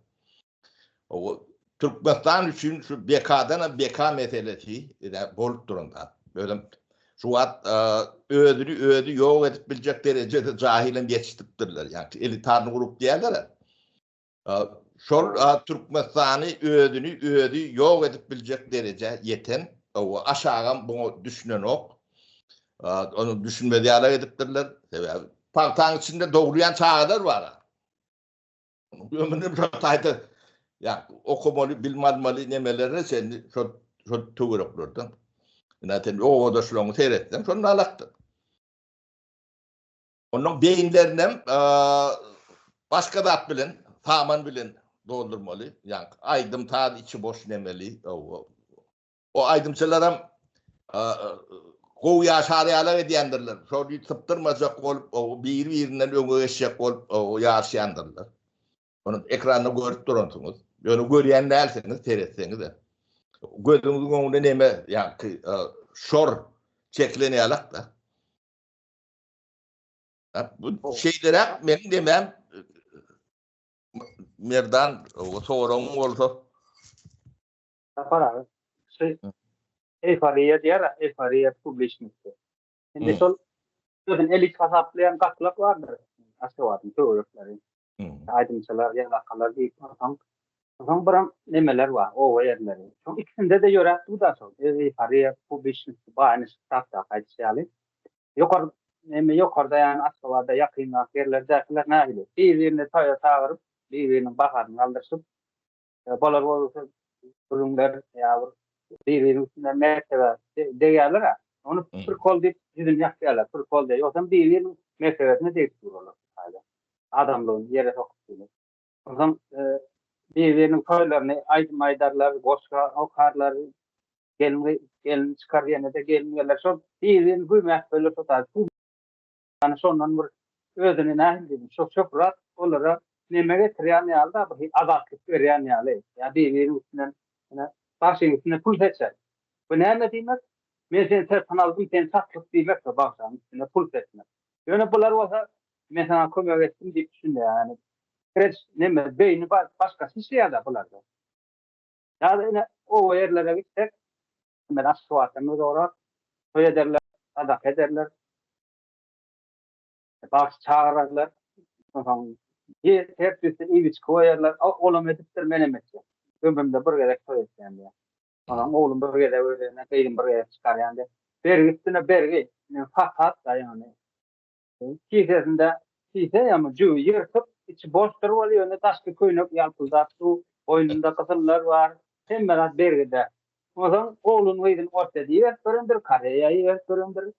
O Türkmenistan üçin şu bekadan hem beka meselesi bolup duran zat. Özem şu wagt özüni özi ýok edip biljek derejede jahil hem ýetişdiripdirler. Ýagny elitarny grup diýýärler-ä. Şol Türkmenistany özüni özi ýok edip biljek derejä ýeten. Aşagam buňa düşünenok. Ony düşünmez ýaly edipdirler. Sebäbi pagtaň içinde dogulýan çagalar bar. Ömrüni bir taýda ýa okamaly, bilim almaly nemelere çenli şo şo töwereklerden. Ine sen obadaşlaryňy seretseň şonda alakdyr. Onuň beýinlerinem başga zat bilen, saman bilen doldurmaly. Ýa aýdym saz içi boş nemeli. O aýdymçylaram gowy ýaşar ýalak edýändirler. Şony sypdyrmajak bolup, biri-birinden öňe geçjek bolup ýaryşýandyrlar. Ony ekranda görüp duransyňyz. Ýöne görýän dälsiňiz, seretseňiz-de. Gözüňiziň öňünde neme, ýaňky şor çekilen ýalak-da. Bu şeýleräk meniň demem Merdan soragyň bolsa. Sapar aga, şu eýforiýa diýer, eýforiýa publiçnosti. Indi şol özüni elit hasaplaýan gatlak bardyr Aşgabadyň töwerekleri. Aýdymçylar, ýalakalar diýip onsoň onsoň biram nemeler bar, oba ýerleri. Şoň ikisinde-de ýöräp dur-da şol eýforiýa publiçnosti, baýnyş kitapdaky aýdyşy ýaly. Ýokary neme ýokarda ýagny Aşgabada ýakynrak ýerlerdäkiler nähili? Bir-birini toýa çagyryp, bir-biriniň baharyny galdyryşyp, bolar bolsa gürrüňler ýa bir bir-biriniň üstünden mertebe degýärler-ä. Ony prikol diýip ýüzüni ýapýarlar, prikol diýip. Ýogsam bir-biriniň mertebesine degip dur olar. Adamlygyny ýere sokup diýmek. Onsoň bir-biriniň toýlaryny aýdym aýdarlar, goşgy okarlar, gelin gelin çykar ýene-de gelin geler. Şol bir-birini güýmäp böler şo taýda. Ýani şondan bir özüni nähili diýdim, şo şöhrat olara neme getirýän ýaly-da, bir azatlyk berýän ýaly. Ýa bir-biriniň üstünden ine bagşyň üstünden pul seçer. Bu näme diýmek? Men seni satyn aldym, sen satlyk diýmek şo bagşyň üstüne pul seçmek. Ýöne bular bolsa men saňa kömek etdim diýip düşünýär. Ýani pikir ediş neme beýni başgaça işleýär-de bularda. Ýa-da ine oba ýerlere gitsek, men Aşgabatdan uzagyrak, toý ederler, sadaka ederler, bagşy çagyrarlar, onsoň her tüýsli iýip-içgi goýarlar, olam edipdir, menem etjek. Ömrümde bir gezek toý etýän diýýär. Onsoň oglum bir gezek öýlenýär, gyzym bir gezek çykarýan diýýär. Bergi üstüne bergi, fasad-da ýagny. Kisesinde kise ýa jübi ýyrtyk, içi boşdur weli ýöne daşky köýnek ýalpyldap dur, boýnunda gyzyllar bar, hemme zat bergide. Onsoň ogluny gyzyny Orsýete iberip görendir, Koreýa iberip görendir,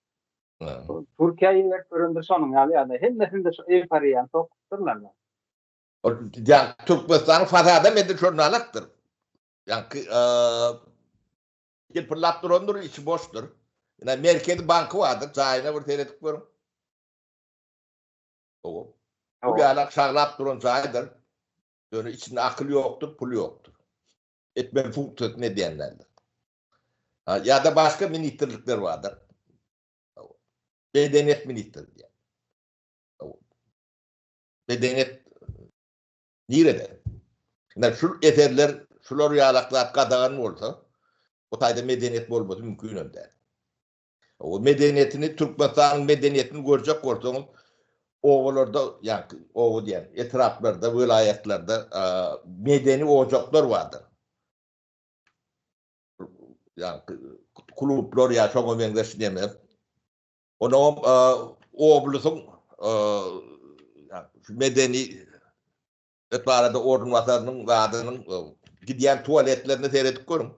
Türkiýä iberip görendir, şonuň ýaly ýagdaý. Hemmesinde şu eýforiýany sokupdyrlar. Ol ýa Türkmenistanyň fasadam edil şonalakdyr. Ýaňky Ýylpyldap durandyr, içi boşdur. Ine, Merkezi banky bardyr, jaýyna bir seredip görüň. Hawa. Bu ýalak şaglap duran jaýdyr. Ýöne içinde akyl ýokdur, pul ýokdur. Etmeli funksiýasyny edýän däldir. Ýa-da başga ministrlikler bardyr. Medeniýet ministri diýýär. Medeniýet Nirede? Ine şul eserler şular ýalak zat gadagan bolsa, o taýda medeniýet bolmasy mümkinem däl. O medeniýetini Türkmenistanyň medeniýetini görjek bolsaňyz, obalarda, ýa oba diýen, etraplarda, welaýatlarda medeni ojaklar bardyr. Ýa klublar ýa şoňa meňzeş neme. Onam oblusyň medeni et barada orunbasarynyň zadynyň gidýän tualetlerine seredip görüň.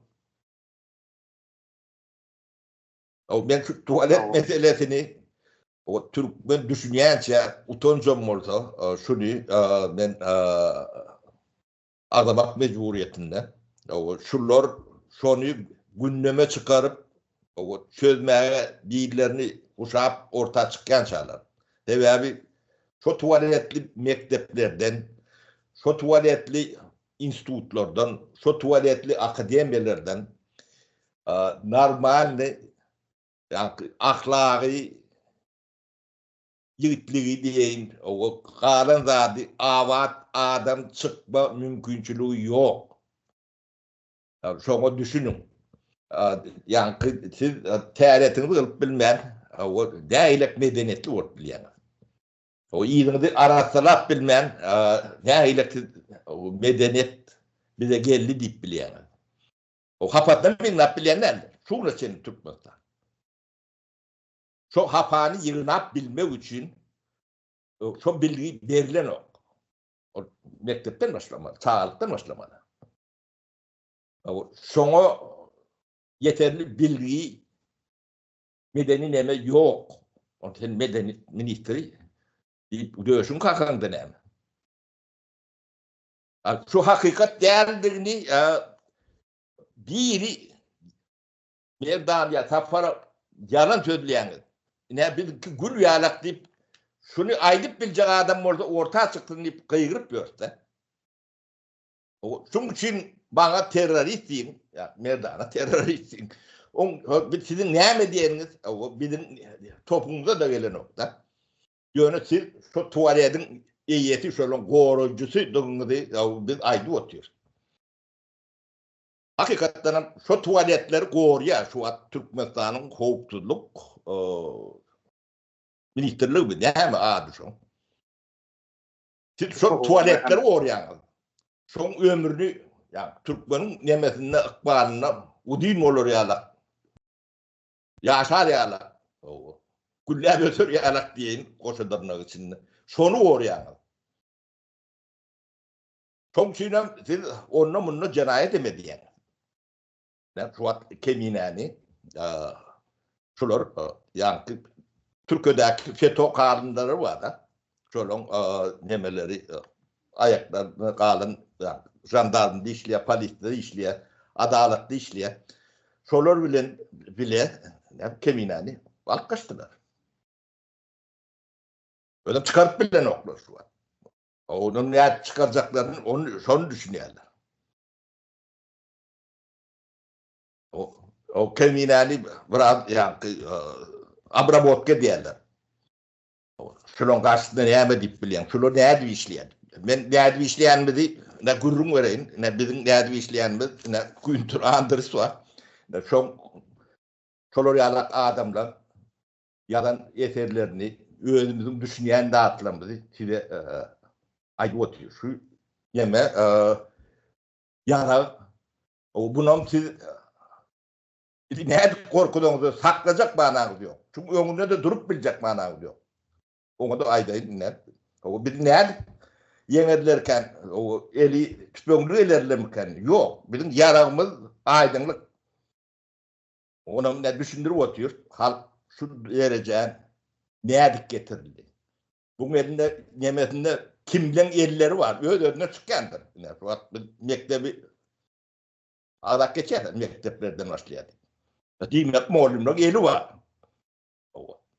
O men şu tualet meselesini o türkmen düşünýänçä utanjam bolsa şuny men Agzamak mejburyýetinde. Şular şony gündeme çykaryp, çözmäge billerini guşap orta çykýançalar. Sebäbi şo tualetli mekdeplerden, şo tualetli institutlardan, şo tualetli akademiýalardan normalny ahlagy Ýigitligi diýeýin, o galan zady abat adam çykma mümkinçiligi ýok. Şoňa düşüniň. Ýaňky siz täretiňizi gylyp bilmän, o nähilek medeniýetli bolup bilýäňiz. O yzyňyzy arassalap bilmän, nähilek siz medeniýet bize geldi diýip bilýäňiz. O hapatdan ýygnap bilýän däldir. Şu güne çenli Türkmenistan. Şo hapany ýygnap bilmek üçin şo bilgi berlenok. Ol mekdepden başlamaly, çagalykdan başlamaly. Şoňa ýeterli bilgi, medeni neme ýok. Ol sen medeni ministri diýip döşüň kakaňda näme? Şu hakykat däldigini biri Merdan ýa Sapara ýalan sözleýäňiz. Ine biziňki gül ýalak diýip şuny aýdyp biljek adam bolsa orta çyksyn diýip gygyryp ýörse. Şuň üçin maňa terrorist diýiň, ýa Merdana terrorist diýiň. Oň biz siziň näme diýeniňiz biziň topuňyza-da gelenok-da. Ýöne siz şo tualediň eýesi, şolaň goraýjysydygyňyzy biz aýdyp otyrys. Hakykatdan hem şo tualetleri gorýar şu wagt Türkmenistanyň howpsuzlyk ministrligimi näme ady şoň. Siz şo tualetleri gorýaňyz. Şoň ömrüni ýa türkmeniň nemesinde ykbalynda uzyn bolar ýalak. Ýaşar ýalak. Gülläp öser ýalak diýeýin goşa dyrnak içinde. Şony gorýaňyz. Şoň üçinem siz onda-munda jenaýat hem edýäňiz. Men şu wagt Keminäni şular ýaňky Türkiýedäki FETÖ galyndylary bar-da, şolaryň nemeleri aýaklaryna galan žandarmda işleýär, polisde işleýär, adalatda işleýär. Şolar bilen bile Keminäni alyp gaçdylar. Özem çykaryp bilenoklar şu wagt. Ondan nädip çykarjaklaryny ony şony düşünýärler. O, o keminäni biraz ýaňky obrabotka edýärler. Şularyň garşysynda näme diýip bilýäň? Şular nädip işleýär? Men nädip işleýänimizi ne gürrüň bereýin. Ne biziň nädip işleýänimiz, ne Günter Andres bar. Ne şoň şolar ýaly adamlar ýazan eserlerini, özümiziň düşünýän zatlarymyzy size aýdyp otyrys. Şu neme ýarag, bunam siz bizi nädip gorkuzaňyzda saklajak manaňyz ýok. Çünki öňünde-de durup biljek manaňyz ýok. Oňa-da aýdaýyn ine. Bizi nädip ýeňerlerkän, eli tüpeňli gelerlermikän? Ýok. Biziň ýaragymyz aýdyňlyk. Onam ne düşündirip otyr, halk şu derejä nädip getirildi? Buň elinde nemesinde kimleň elleri bar, öz-özüne çykýandyr. Ine şu wagt biz mekdebi agzap geçýäs, mekdeplerden başlaýar. Diýmek mugallymlaryň eli bar.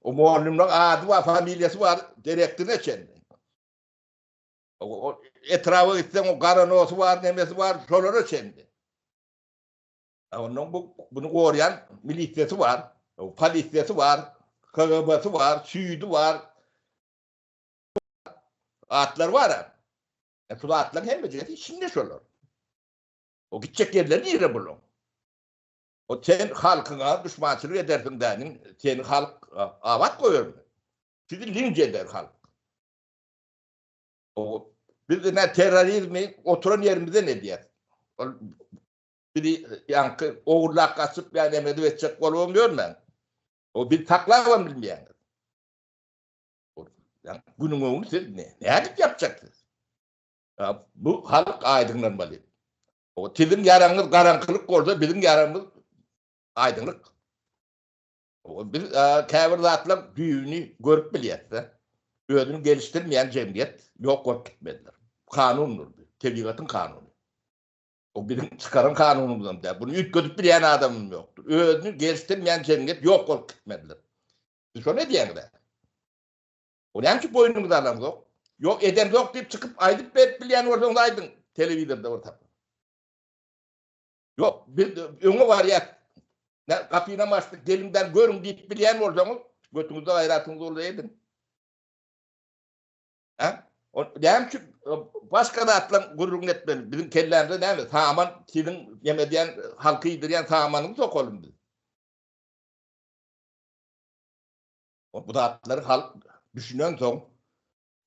O mugallymlaryň ady bar, familiýasy bar, direktorine çenli. O etraba gitseň o garanosy bar, nemesi bar, şolara çenli. Ondan bu bunu gorýan milisiýasy bar, polisiýasy bar, KGB-si bar, süýdi bar. Atlar bar. E, şu atlaryň hemmesi içinde şolar. O gitjek yerleri nire buluň? O sen halkyňa düşmançylyk edersiň däniň, seni halk abat goýarmy? Sizi linç eder halk. O biz ne terrorizmi oturan yerimizden edýär. Ol Bizi ýaňky ogurlap gaçyp ýa neme edip etjek bolubam ýörmäň. O bizi saklabam bilmeýäňiz. Ýa günüň öňüni siz nädip ýapjaksyz? Bu halk aýdyňlanmaly. O siziň ýaraňyz garaňkylyk bolsa, biziň ýaramyz aýdyňlyk. O biz käbir zatlar düýbüni görüp bilýäs-de. Özüni gelişdirmeýän jemgyýet ýok bolup gitmelidir. Kanundyr bu, tebigatyň kanuny. O biziň çykaran kanunymyzam däl. Bunu üýtgedip bilýän adamym ýokdur. Özüni gelişdirmeýän jemgyýet ýok bolup gitmelidir. Siz şony edýäňiz-ä. O näme üçin boýnuňyza alaňzok? Ýok, edemzok diýip çykyp aýdyp berip bilýän bolsaňyz aýdyň telewizorda bir sapar. Ýok, biz öňe barýas. Gapynam açdyk, geliň-dä görüň diýip bilýän bolsaňyz, götüňizde gaýratyňyz bolsa ediň. Hä? O näme üçin başga zatlaryň gürrüňini etmeli? Biziň kellämize näme? Saman siziň neme edýän, halky iýdirýän samanyňy sokalymy biz? Bu zatlary halk düşünensoň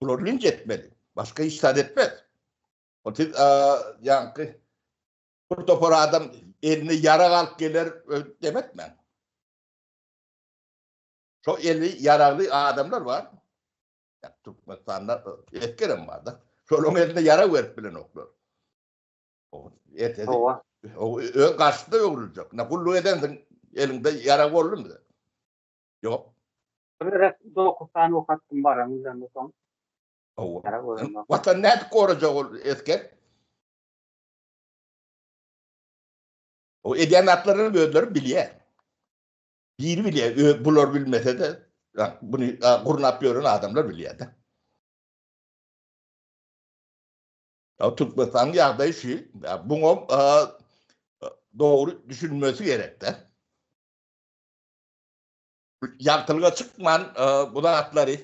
bulary linç etmeli. Başga hiç zat etmez. O siz ýaňky. Bir topar adam eline ýarag alyp geler demetmäň. Şo eli ýaragly adamlar bar. Türkmenistanda esgerem bar-da. Şolaryň eline ýarag berip bilenoklar. Ertesi öz garşysyna öwrüljek. Ne gulluk edensiň, eliňde ýarag boldumy? Ýok. Bir gezek 9 sany ok atdym baran üzerinde soň. Watan nädip gorajak ol esger? O edýän zatlaryny özleri bilýär. Biri bilýär, bular bilmese-de, buny gurnap ýören adamlar bilýär-de. Ya Türkmenistanyň ýagdaýy şu. Buňa dogry düşünmesi gerek-de. Ýagtylyga çykman bu zatlary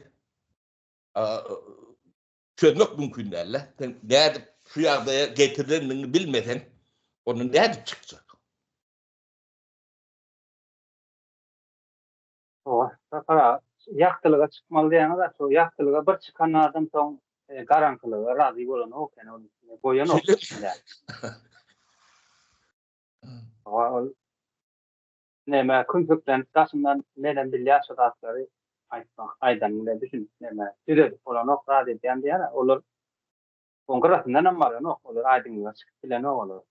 çözmek mümkin däl-de. Sen nädip şu ýagdaýa getirilendigini bilmeseň, ondan nädip çykjak? Hawa, Sapar aga, ýagtylyga çykmaly diýýäňiz-ä, şo ýagtylyga bir çykan adam soň garaňkylyga razy bolanok eken, ol goýanok. Hawa, ol Neme kümsüklenip daşyndan menem bilýän şu zatlary aýtmak aýdanyň bilen düşünip neme düzedip bolanok zat edýän diýýär olar oň gyrasyndanam baranok olar aýdyňlyga çykyp bilenok olar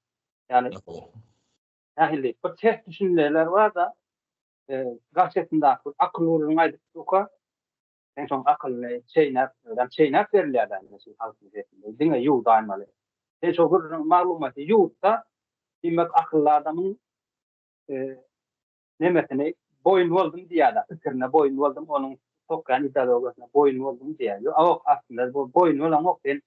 ýagny nähili bir ters düşünjeler barda garşysyndaky bir akyl gürrüň aýdyp durka sen şoň akylyny çeýnäp özem çeýnäp berilýär da şu halkyň sesinde diňe ýuwdaýmaly sen şo gürrüň maglumaty ýuwutsa diýmek akylly adamyň nemesini boýun boldum diýýär-de, pikirine boýun boldum, onuň sokýan ideologiýasyna boýun boldum diýýär. Ýok, aslynda bu boýun bolaňok, sen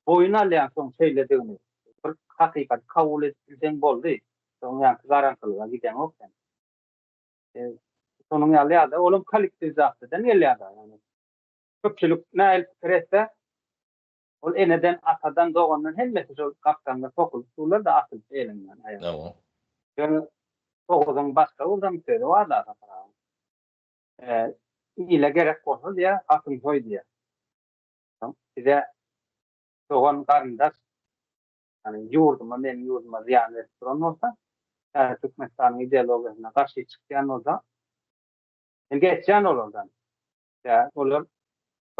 boýun alýaň şoň şeýledigini. Bir hakykaty kabul edip bilseň boldy. Soň ýaňky garaňkylyga gideňok sen. Şonuň ýaly ýagdaý, olam kollektiwizasiýadan gelýär-de, ýagny köpçülik nähili pikir etse, Ol eneden, atadan, dogandan hemmesi şol gapdaňda sokulyp durlar-da atylyp eliňden aýagyňdan. Ýöne Oguzyň başga ugurdan bir sözi bar-da Sapar aga. Ile gerek bolsa diýýär, atyňy soý diýýär. Soň bize dogan, garyndaş, ýagny ýurduma, meniň ýurduma zyýan berip duran bolsa, täze Türkmenistanyň ideologiýasyna garşy çykýan bolsa, men geçýän olardan. Ýa olar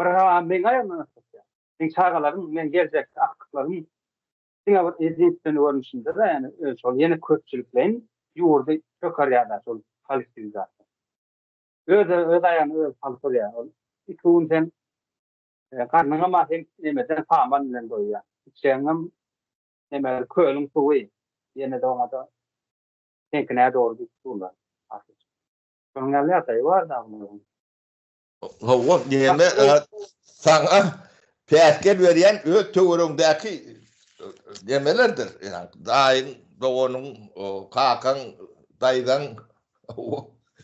bir ha meň aýagymdan asylýar. Meň çagalarym, meň geljekki agtyklarym diňe bir edinstweniý görnüşinde-de, ýagny şol ýene köpçülikleýin ýurdy çökerýär-de şol kollektiwizasiýa. Öz öz aýagyny özi salyp urýar. Ol iki gün sen garnyňam a sen nemeden saman bilen doýýar. Içjegiňem neme kölüň suwy ýene-de oňa-da seňki nädogry diýip durlar. Şonuň ýaly ýagdaýy bar da bularyň. Hawa, näme saňa päsgel berýän öz töweregiňdäki nemelerdir. Ýagny daýyň, doganyň, kakaň, daýzaň,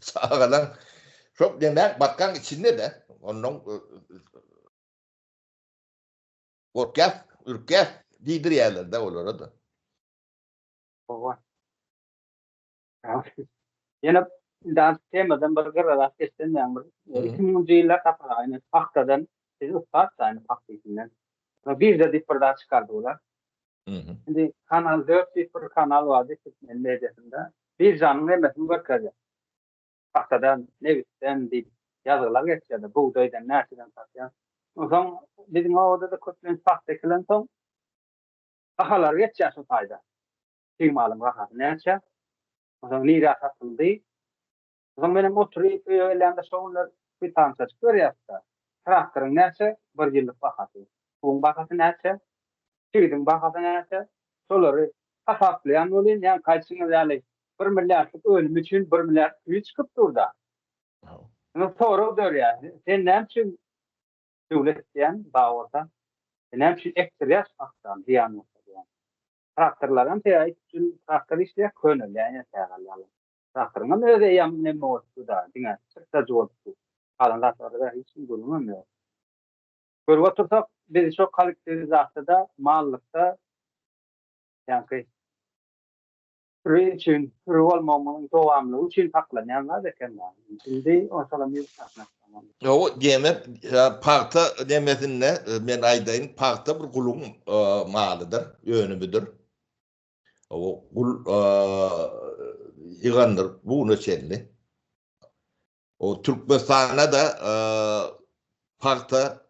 çagalaň şol nemäň batgaň içinde-de. Onnoň gorkýas, ürkýäs diýdirýärler-de olara-da. Hawa. Ýene indi temadan bir gyrarak geçsem ýaňy bir 2000-nji ýyllar Sapar aga ine pagtadan siz ussat da ine pagta işinden. Birža diýip bir zat çykardy bular. Indi Kanal 4 diýip bir kanal bardy türkmen mediasynda. Biržanyň nemesini görkezýär. Pagtadan, nebitden diýip ýazgylar geçýärdi. Bugdaýdan näçeden satýar. Onsoň biziň obada-da köplenç pagta ekilensoň bahalar geçýär şo taýda. Çig malyň bahasy näçe? Onsoň nirä satyldy? Onsoň menem oturyp öýe gelýämde şo günler kwitansiýa görýäs-de. Traktoryň näçe bir ýyllyk bahasy? Suwuň bahasy näçe? Çigidiň bahasy näçe? Şolary hasaplaýan welin, ýaňky aýdyşyňyz ýaly bir milliardlyk önüm üçin bir milliard püli çykyp dur-da. Indi sorag dörýär. Sen näme üçin döwlet diýýän bar bolsa, näme üçin ekdirýäs şu pagtany zyýan bolsa diýýän. Traktorlaram sebäbi üç ýyl traktor işleýär, könelýär ýene täze alýarlar. Traktoryňam özi eýýäm neme bolup dur-da, diňe çykdajy bolup dur. Galan zatlarda hiç kim gürrüňem ýok. Görüp otursak, biz şo kollektiwizasiýada, mallykda ýaňky süri üçin, süri bolmagymyzyň dowamlygy üçin saklanýan zat eken-dä. Indi onsoňam ýurt daşyna çykan. Ýok, diýmek, pagta nemesinde men aýdaýyn, pagta bir guluň malydyr, önümidir. Gul ýygandyr bu güne çenli. O Türkmenistanda-da pagta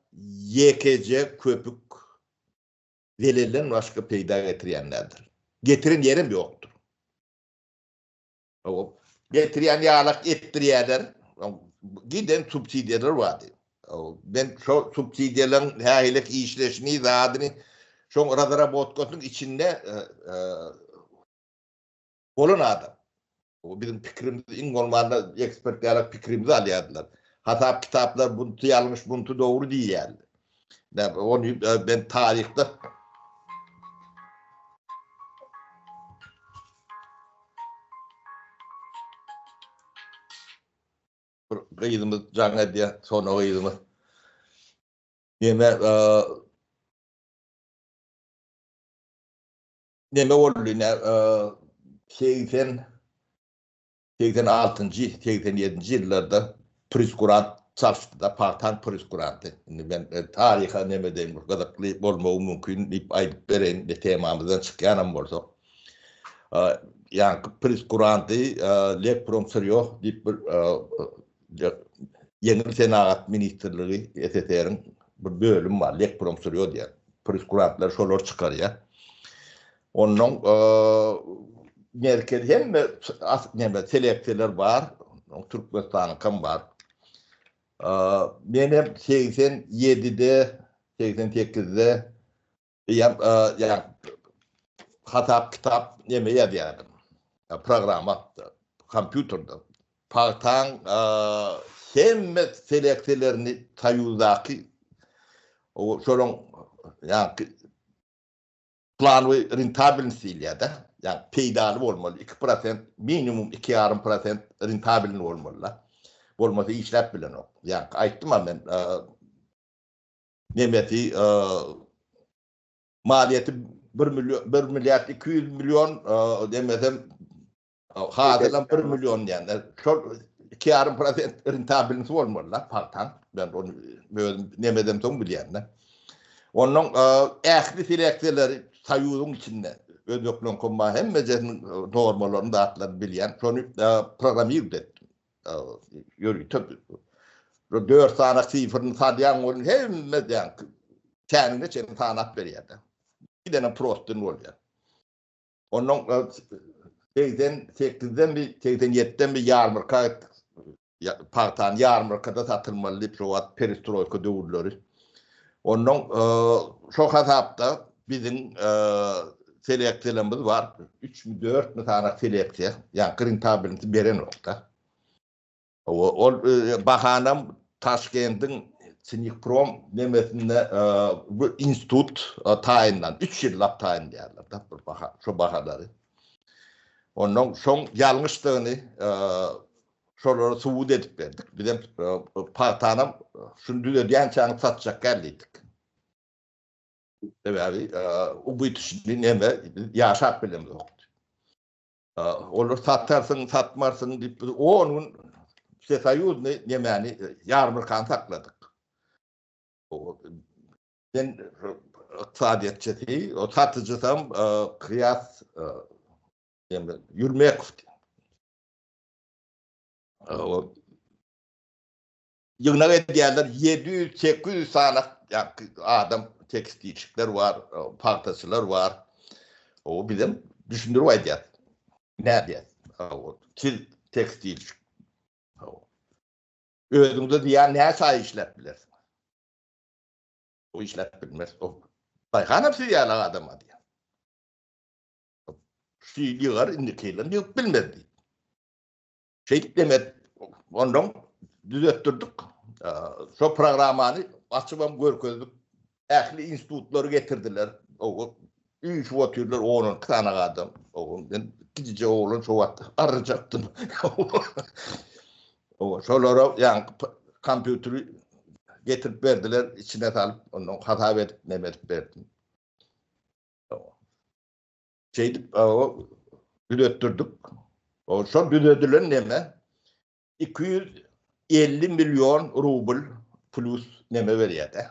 ýekeje köpük zelelden başga peýda getirýän däldir. Getiren ýerem ýokdur. Getirýän ýalak etdirýärler. Giden subsidiýalar bardy. Men şo subsidiýalaryň nähili işleşini, zadyny şoň razrabotkasynyň içinde bolan adam. O biziň pikrimizi iň bolmanda ekspert ýalak pikrimizi alýardylar. Hasap kitaplar bunty ýalňyş, bunty dogry diýýärdi. Ony ben taryhda Bir gyzymyz jaň edýär, Sona gyzymyz. Neme, neme boldy, ne, 80, 86-njy, 87-nji ýyllarda preskurant çalyşdy-da, pagtaň preskuranty. Indi men taryha neme deýin, bir gyzykly bolmagy mümkin diýip aýdyp bereýin, temamyzdan çykýanam bolsak. Ýaňky preskuranty Lekpromsyrýo diýip bir Ýeňil senagat ministrligi SSR-iň bir bölümi bar, Lekpromsyrýo diýen. Preskurantlary şolar çykarýar. Onnoň merkezi hemme näme seleksiýalar bar, Türkmenistanyňkam bar. Men hem 87-de, 88-de Eýýäm ýa hasap kitap neme ýazýardym. Programma kompýuterde. Pagtaň hemme seleksiýalaryny Soýuzdaky şolaň ýaňky planowy rentabilnost diýilýär-de. Ýagny peýdaly bolmaly. 2% minimum 2,5% rentabilny bolmaly-da. Bolmasa işläp bilenok. Ýaňky aýtdym-a men Nemesi maliýeti 1 million 1 milliard 200 million demesem hasylam 1 million diýende şol 2,5% rentabilnisi bolmaly da pagtaň. Ben ony özüm nemeden soň bilýän-de. Ondan ähli seleksiýalary Soýuzyň içinde özbekleň bar hemmejesiniň normalaryny zatlaryny bilýän. Şony programmirowat etdim. Ýörite dört sany sifrini salýaň welin hemme diýen täniňe çenli sanap berýär-de. Bir däne prostyn bolýar. Ondan 88-den bir 87-den bir ýarmarka gitdik. Pagtany ýarmarkada satylmaly diýip şo wagt perestroýka döwürleri. Ondan şo hasapda biziň seleksiýalarymyz bar. Üçmi, dörtmi sany seleksiýa, ýagny rentabilnisi berenok-da. Ol bahanam Taşkendiň Sinikprom nemesinde bu institut taýynlan, üç ýyllap taýynlaýarlar-da bu baha, şo bahalary. Ondan şoň ýalňyşdygyny şolara subut edip berdik. Bizem pagtanam şuny düzedýänçäňiz satjak däl diýdik. Sebäbi ubytyşny neme biz ýaşap bilemzokdy. Olar satarsyň, satmarsyň diýip biz 10 gün Wsesoýuzny nemäni ýarmarkany sakladyk. Men ykdysadyýetçisi, o satyjysam Kyýas Ýürmekow. Ýygnak edýärler, 700, 800 sany adam tekstilçikler bar, pagtaçylar bar. O bizem düşündirip aýdýar. Nädýär? Siz tekstilçik. Özüňize zyýan näçe aý işläp bilersiňiz? O işläp bilmez. O daýhanam siz ýaly adam diýýär. Şu ýygar indiki ýylam ýygyp bilmez diýip. Şeýdip demek, ondan düzetdirdik. Şo programmany açybam görkezdik. Ähli institutlary getirdiler. O üýşüp otyrlar on-on iki sany adam. O men kiçijek oglan şo wagt arryjakdym. O şolara ýaňky kompýuteri getirip berdiler, içine salyp, ondan hasap edip, neme edip berdim. Şeýdip, o düzetdirdik. O şol düzedilen neme 250 million rubl plus neme berýär-de.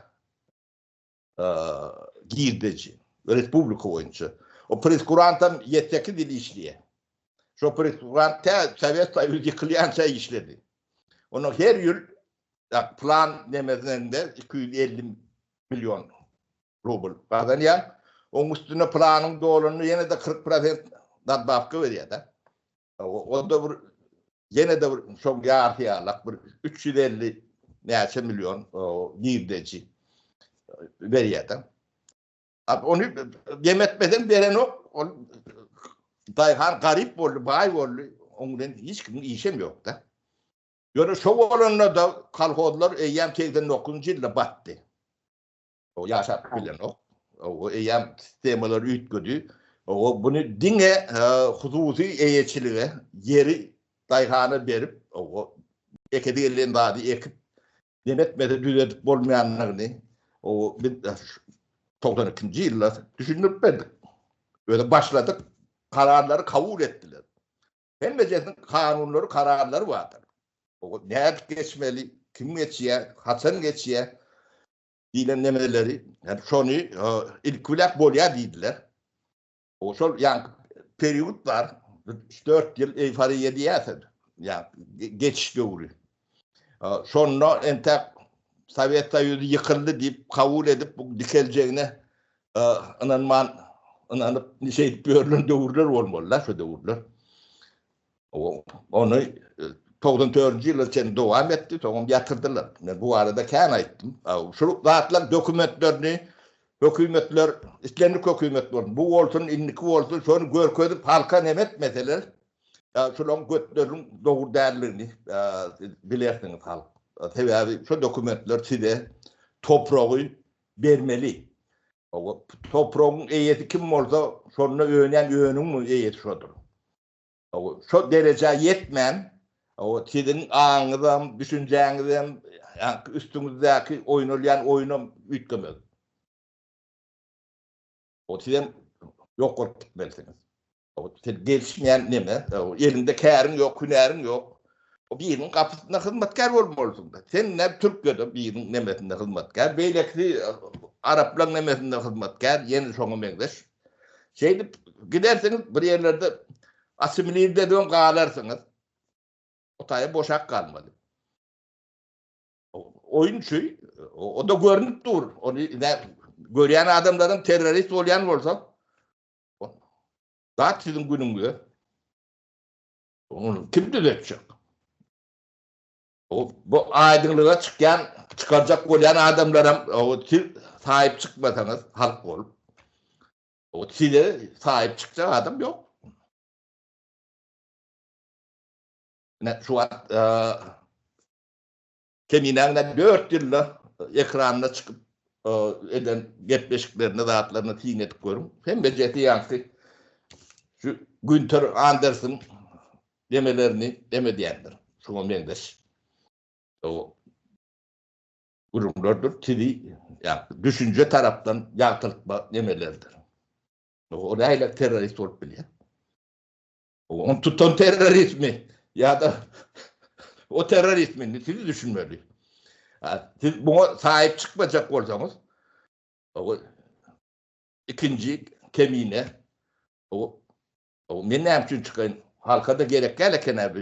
Girdeji respublika boýunça. O preskurantam ýedi-sekiz ýyl işleýär. Şo preskurant tä Sowet Soýuzy ýykylýança işledi. Onuň her ýyl plan nemesinde 250 million rubl gazanýar. Oň üstüne planyň dolanyny ýene-de 40 prosent nadbawka berýär-de. O-da bir ýene-de bir şoň ýarysy ýalak bir 350 näçe million girdeji berýär-de. Ony jem etmeseň berenok. Ol daýhan garyp boldy, baý boldy. Oň bilen hiç kimiň işem ýok-da. Ýöne şo bolanda-da kolhozlar eýýäm 89-njy ýylda batdy. O ýaşap bilenok. O eýýäm sistemalar üýtgedi. O buny diňe hususy eýeçilige ýeri daýhana berip, o ekesi gelen zady ekip, nem etmese düzedip bolmaýandygyny o biz 92-nji ýylda düşündirip berdik. Özi başladyk, kararlary kabul etdiler. Hemmejesiniň kanunlary, kararlary bardyr. O nädip geçmeli, kim geçýär, haçan geçýär diýlen nemeleri, ýani şony ilki bilen bolýar diýdiler. O şol ýaňky period bar, üç-dört ýyl eýforiýa diýýärsiň, ýa geçiş döwri. Şonda entäk Sowet Soýuzy ýykyldy diýip kabul edip, bu dikeljegine ynanman, ynanyp şeýdip ýörlen döwürler bolmaly-da şo döwürler. Ony 94-nji ýyla çenli dowam etdi, soňam ýatyrdylar. Men bu barada kän aýtdym. Şu zatlaryň dokumentlerini hökümetler, islendik hökümet bolsun, bu bolsun, indiki bolsun, şony görkezip halka neme etmeseler, şolaryň götleriniň dogry däldigini bilersiňiz halk. Sebäbi şu dokumentler size topragy bermeli. Topragyň eýesi kim bolsa, şonda önýän önümiň eýesi şodur. Şo derejä ýetmän, siziň aňyňyzam, düşünjäňizem, ýaňky üstüňizdäki oýnalýan oýunam üýtgemez. O sizem ýok bolup gitmelisiňiz. Siz gelişmeýän neme, eliňde käriň ýok, hünäriň ýok. O biriniň gapysynda hyzmatkär bolmalysyň-da. Sen näme Türkiýede biriniň nemesinde hyzmatkär, beýlekisi araplaryň nemesinde hyzmatkär, ýene şoňa meňzeş. Şeýdip gidersiňiz bir ýerlerde assimilirde edibem galarsyňyz. O taýa boşap galmaly. Oýun şu, o da görünip dur. Ony görýän adamlaryň terrorist bolýan bolsa, zat siziň günüňize. Ony kim düzetjek? O bu aýdyňlyga çykýan, çykarjak bolýan adamlaram o siz saýyp çykmasaňyz halk bolup, o size saýyp çykjak adam ýok. Ine şu wagt Keminäň 4 ýylda ekranda çykyp eden gepleşiklerini, zatlaryny syn edip görüň. Hemmejesi ýaňky şu Günter Andersen demelerini dem edýändir. Şuňa meňzeş o gürrüňlerdir, sizi ýa düşünje tarapdan ýagtyltma nemelerdir. O nähili terrorist bolup bilýär? Ony tutan terroristmi ýa-da o terroristmi indi siz düşünmeli. Siz buňa sahip çykmajak bolsaňyz, o ikinji kemine o men näme üçin çykaýyn? Halka-da gerek däl eken-ä bu.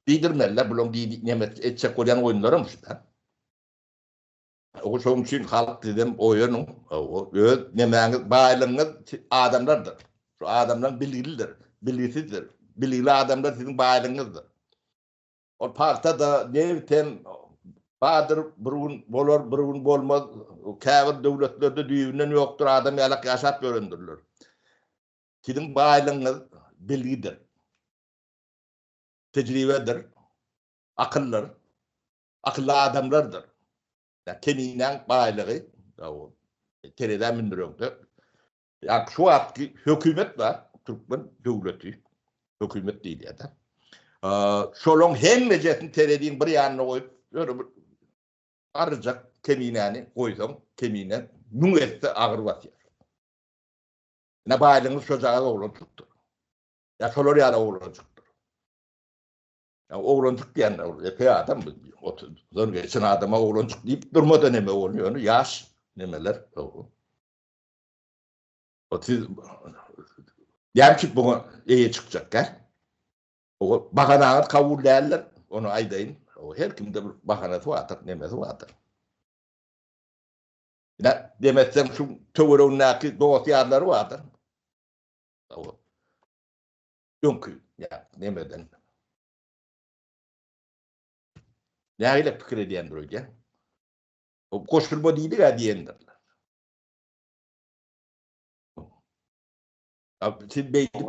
Diýdirmeliler bulaň diýdi neme etjek bolýan oýunlaram şu-da. O şoň üçin halk sizem oýanyň. Öz nemäňiz baýlygyňyz adamlardyr. Şu adamlar bilgilidir, bilgisizdir. Bilgili adamlar siziň baýlygyňyzdyr. Ol pagta-da, nebit hem bardyr, bir gün bolar, bir gün bolmaz. Käbir döwletlerde düýbünden ýokdur, adam ýalak ýaşap ýörendirler. Siziň baýlygyňyz bilgidir. Tejribedir, akyldyr, akylly adamlardyr. Ýa keminäň baýlygy, terezä mündüreňde, ýa şu wagtky hökümet bar, türkmen döwleti, hökümet diýilýär-de. Şolaň hemmejesini tereziň bir ýanyna goýup, ýöne bir arryjak keminäni goýsaň, kemine müň esse agyr basýar. Ine baýlygyňyz şojagaz oglanjykdyr. Ýa şolar ýaly oglanjykdyr. Ýa oglanjyk diýende ol epeý adam, otuzdan geçen adama oglanjyk diýip durmada neme ol ýöne ýaş nemeler. O siz. Näme üçin buňa eýe çykjak gä? O bahanaňyz kabul däldir, ony aýdaýyn. O her kimde bir bahanasy bardyr, nemesi bardyr. Ine, demesem şu töweregindäki dost-ýarlary bardyr. O öňki, ýa nemeden. Nähili pikir edýändir öýdýän? O goşulma diýdik-ä diýendirler. Siz beýdip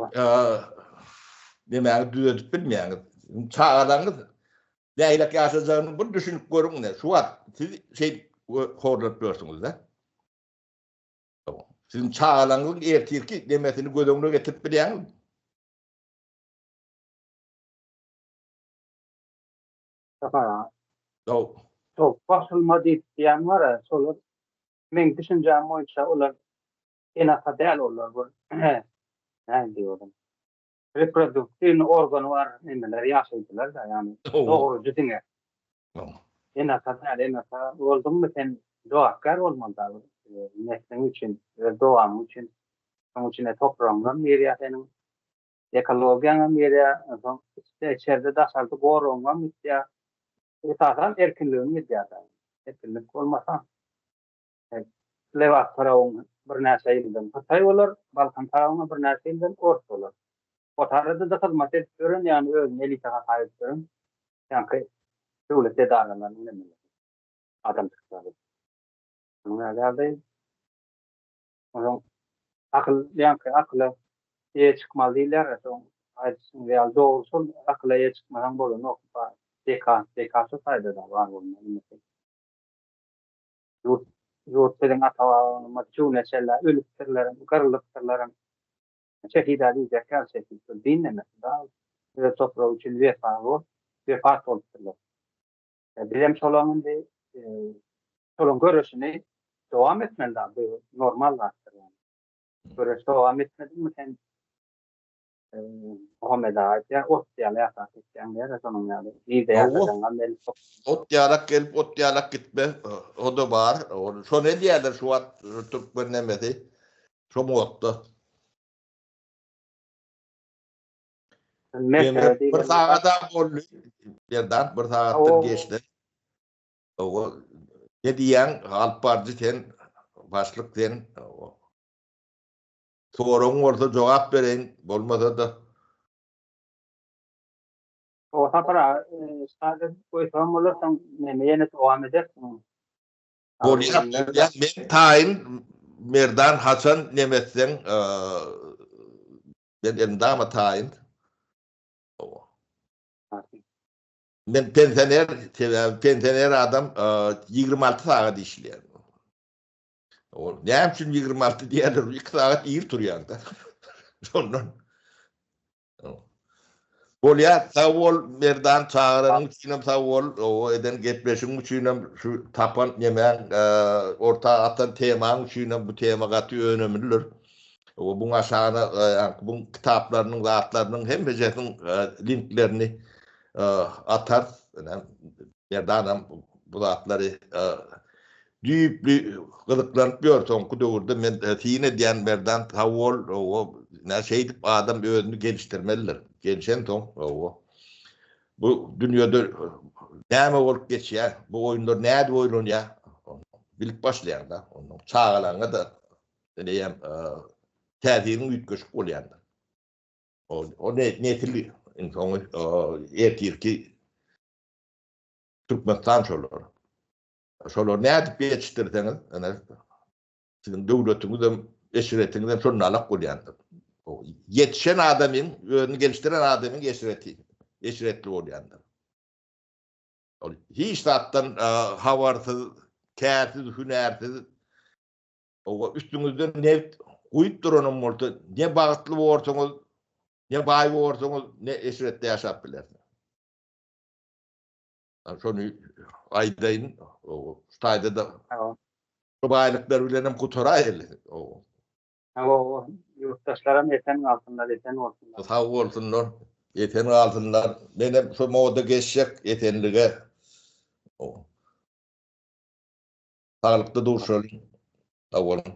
nemäňizi düzedip bilmeýäňiz. Çagalaryňyz nähilek ýaşajagyny bir düşünip görüň-de, şu wagt siz şeýdip horlanyp ýörsüňiz-de. Siziň çagalaryňyzyň ertirki nemesini göz öňüne getirip bilýäňizmi? Şol goşulma diýip diýen bar-a, şolar meň düşünjäm boýunça olar Ene-ata däl olar bir näme diýerin. Reproduktiwnyý organy bar nemeler ýaşaýjylar-da ýagny dogrujy diňe. Ene-ata däl, ene-ata bolduňmy sen jogapkär bolmaly da bir nesliň üçin, öz dowamyň üçin. Şonuň üçin topragyňam girýär seniň, ekologiýaňam girýär, onsoň içde, içerde, daşarda goragyňam gitýär. Esasan erkinligiň gidýär-de. Erkinlik bolmasa Lebap tarabyň birnäçe ýyldan Hytaý bolar, Balkan tarabyňam birnäçe ýyldan ors bolar. O tarada-da hyzmat edip ýören, ýagny özüni elita hasap edip ýören ýaňky döwlet edaralarynyň nemeleri, adamçyklary. Şunuň ýaly ýagdaý. Onuň akyl, ýaňky akyla eýe çykmaly diýilýär, şoň aýdyşyňyz ýaly dogry şol akyla eýe çykmasaň bolanok. Deka, deka şo taýda-da bar bolmaly. Ýurt, ýurt biziň ata-babalarymyz tüwüne çenli ölüpdirlerem, gyrylypdyrlaram. Şehid-ä diýjek ýaly şehit. Bir din nemesi da. Öz topragy üçin wepa bolup, wepat bolupdyrlar. Bizem şolaň indi şolaň göreşini dowam etmeli da, bu normal zatdyr ýagny. Göreş dowam etmediňmi sen Muhammet aga aýtýar, ot ýaly ýasap gitýäň diýer, şonuň ýaly. Nirde ýaşajagyňam belli ýok. Ot ýalak gelip, ot ýalak gitme, o-da bar. Şony edýärler şu wagt türkmen nemesi, şo modda. Bir sagadam boldy, Merdan, bir sagatdan geçdi. Ne diýýäň, alyp baryjy sen, başlyk sen. Soragyň bolsa jogap bereýin, bolmasa-da. O Sapar aga, şaýda goýsagam bolar, soň neme ýene dowam edersiň. Bolýar, bolýar. Men taýyn Merdan haçan neme etseň, men elmydama taýyn. Men pensioner, sebäbi pensioner adam 26 sagat işleýär. Ol näme üçin 26 diýýärler? 2 sagat ir turýar-da. Şondan. Bolýar, sag bol Merdan, çagyranyň üçinem sag bol, o eden gepleşigiň üçinem, şu tapan nemäň, orta atan temaň üçinem bu tema gaty önemlidir. O buň aşagyna, buň kitaplarynyň, zatlarynyň hemmejesiniň linklerini atarys. Merdanam bu zatlary Düýpli gyzyklanyp ýör soňky döwürde men syn edýän Merdan sag bol owo nä şeýdip adam özüni gelişdirmelidir gelişensoň owo bu dünýede näme bolup geçýär bu oýunlar nädip oýnalýar bilip başlaýaňda ondan çagalaňa-da eýýäm täsiriň üýtgeşik bolýandyr o nesil iň soňy ertirki Türkmenistan şolar. Şolary nädip ýetişdirseňiz, ine, siziň döwletiňizem, eşretiňizem şonda alak bolýandyr. Ýetişen adamyň, özüni gelişdiren adamyň eşreti, eşretli bolýandyr. Ol hiç zatdan habarsyz, kärsiz, hünärsiz, üstüňizden nebit guýup duranam bolsa, ne bagtly borsuňyz, ne baý borsuňyz, ne eşretde ýaşap bilersiňiz. Şony aýdaýyn. Şu taýda-da şu baýlyklar bilen hem gutaraýaly. Hawa, ýurtdaşlaram esen galsynlar, esen bolsunlar. Sag bolsunlar, esen galsynlar. Menem şu moda geçjek esenlige. Saglykda duşalyň. Sag boluň.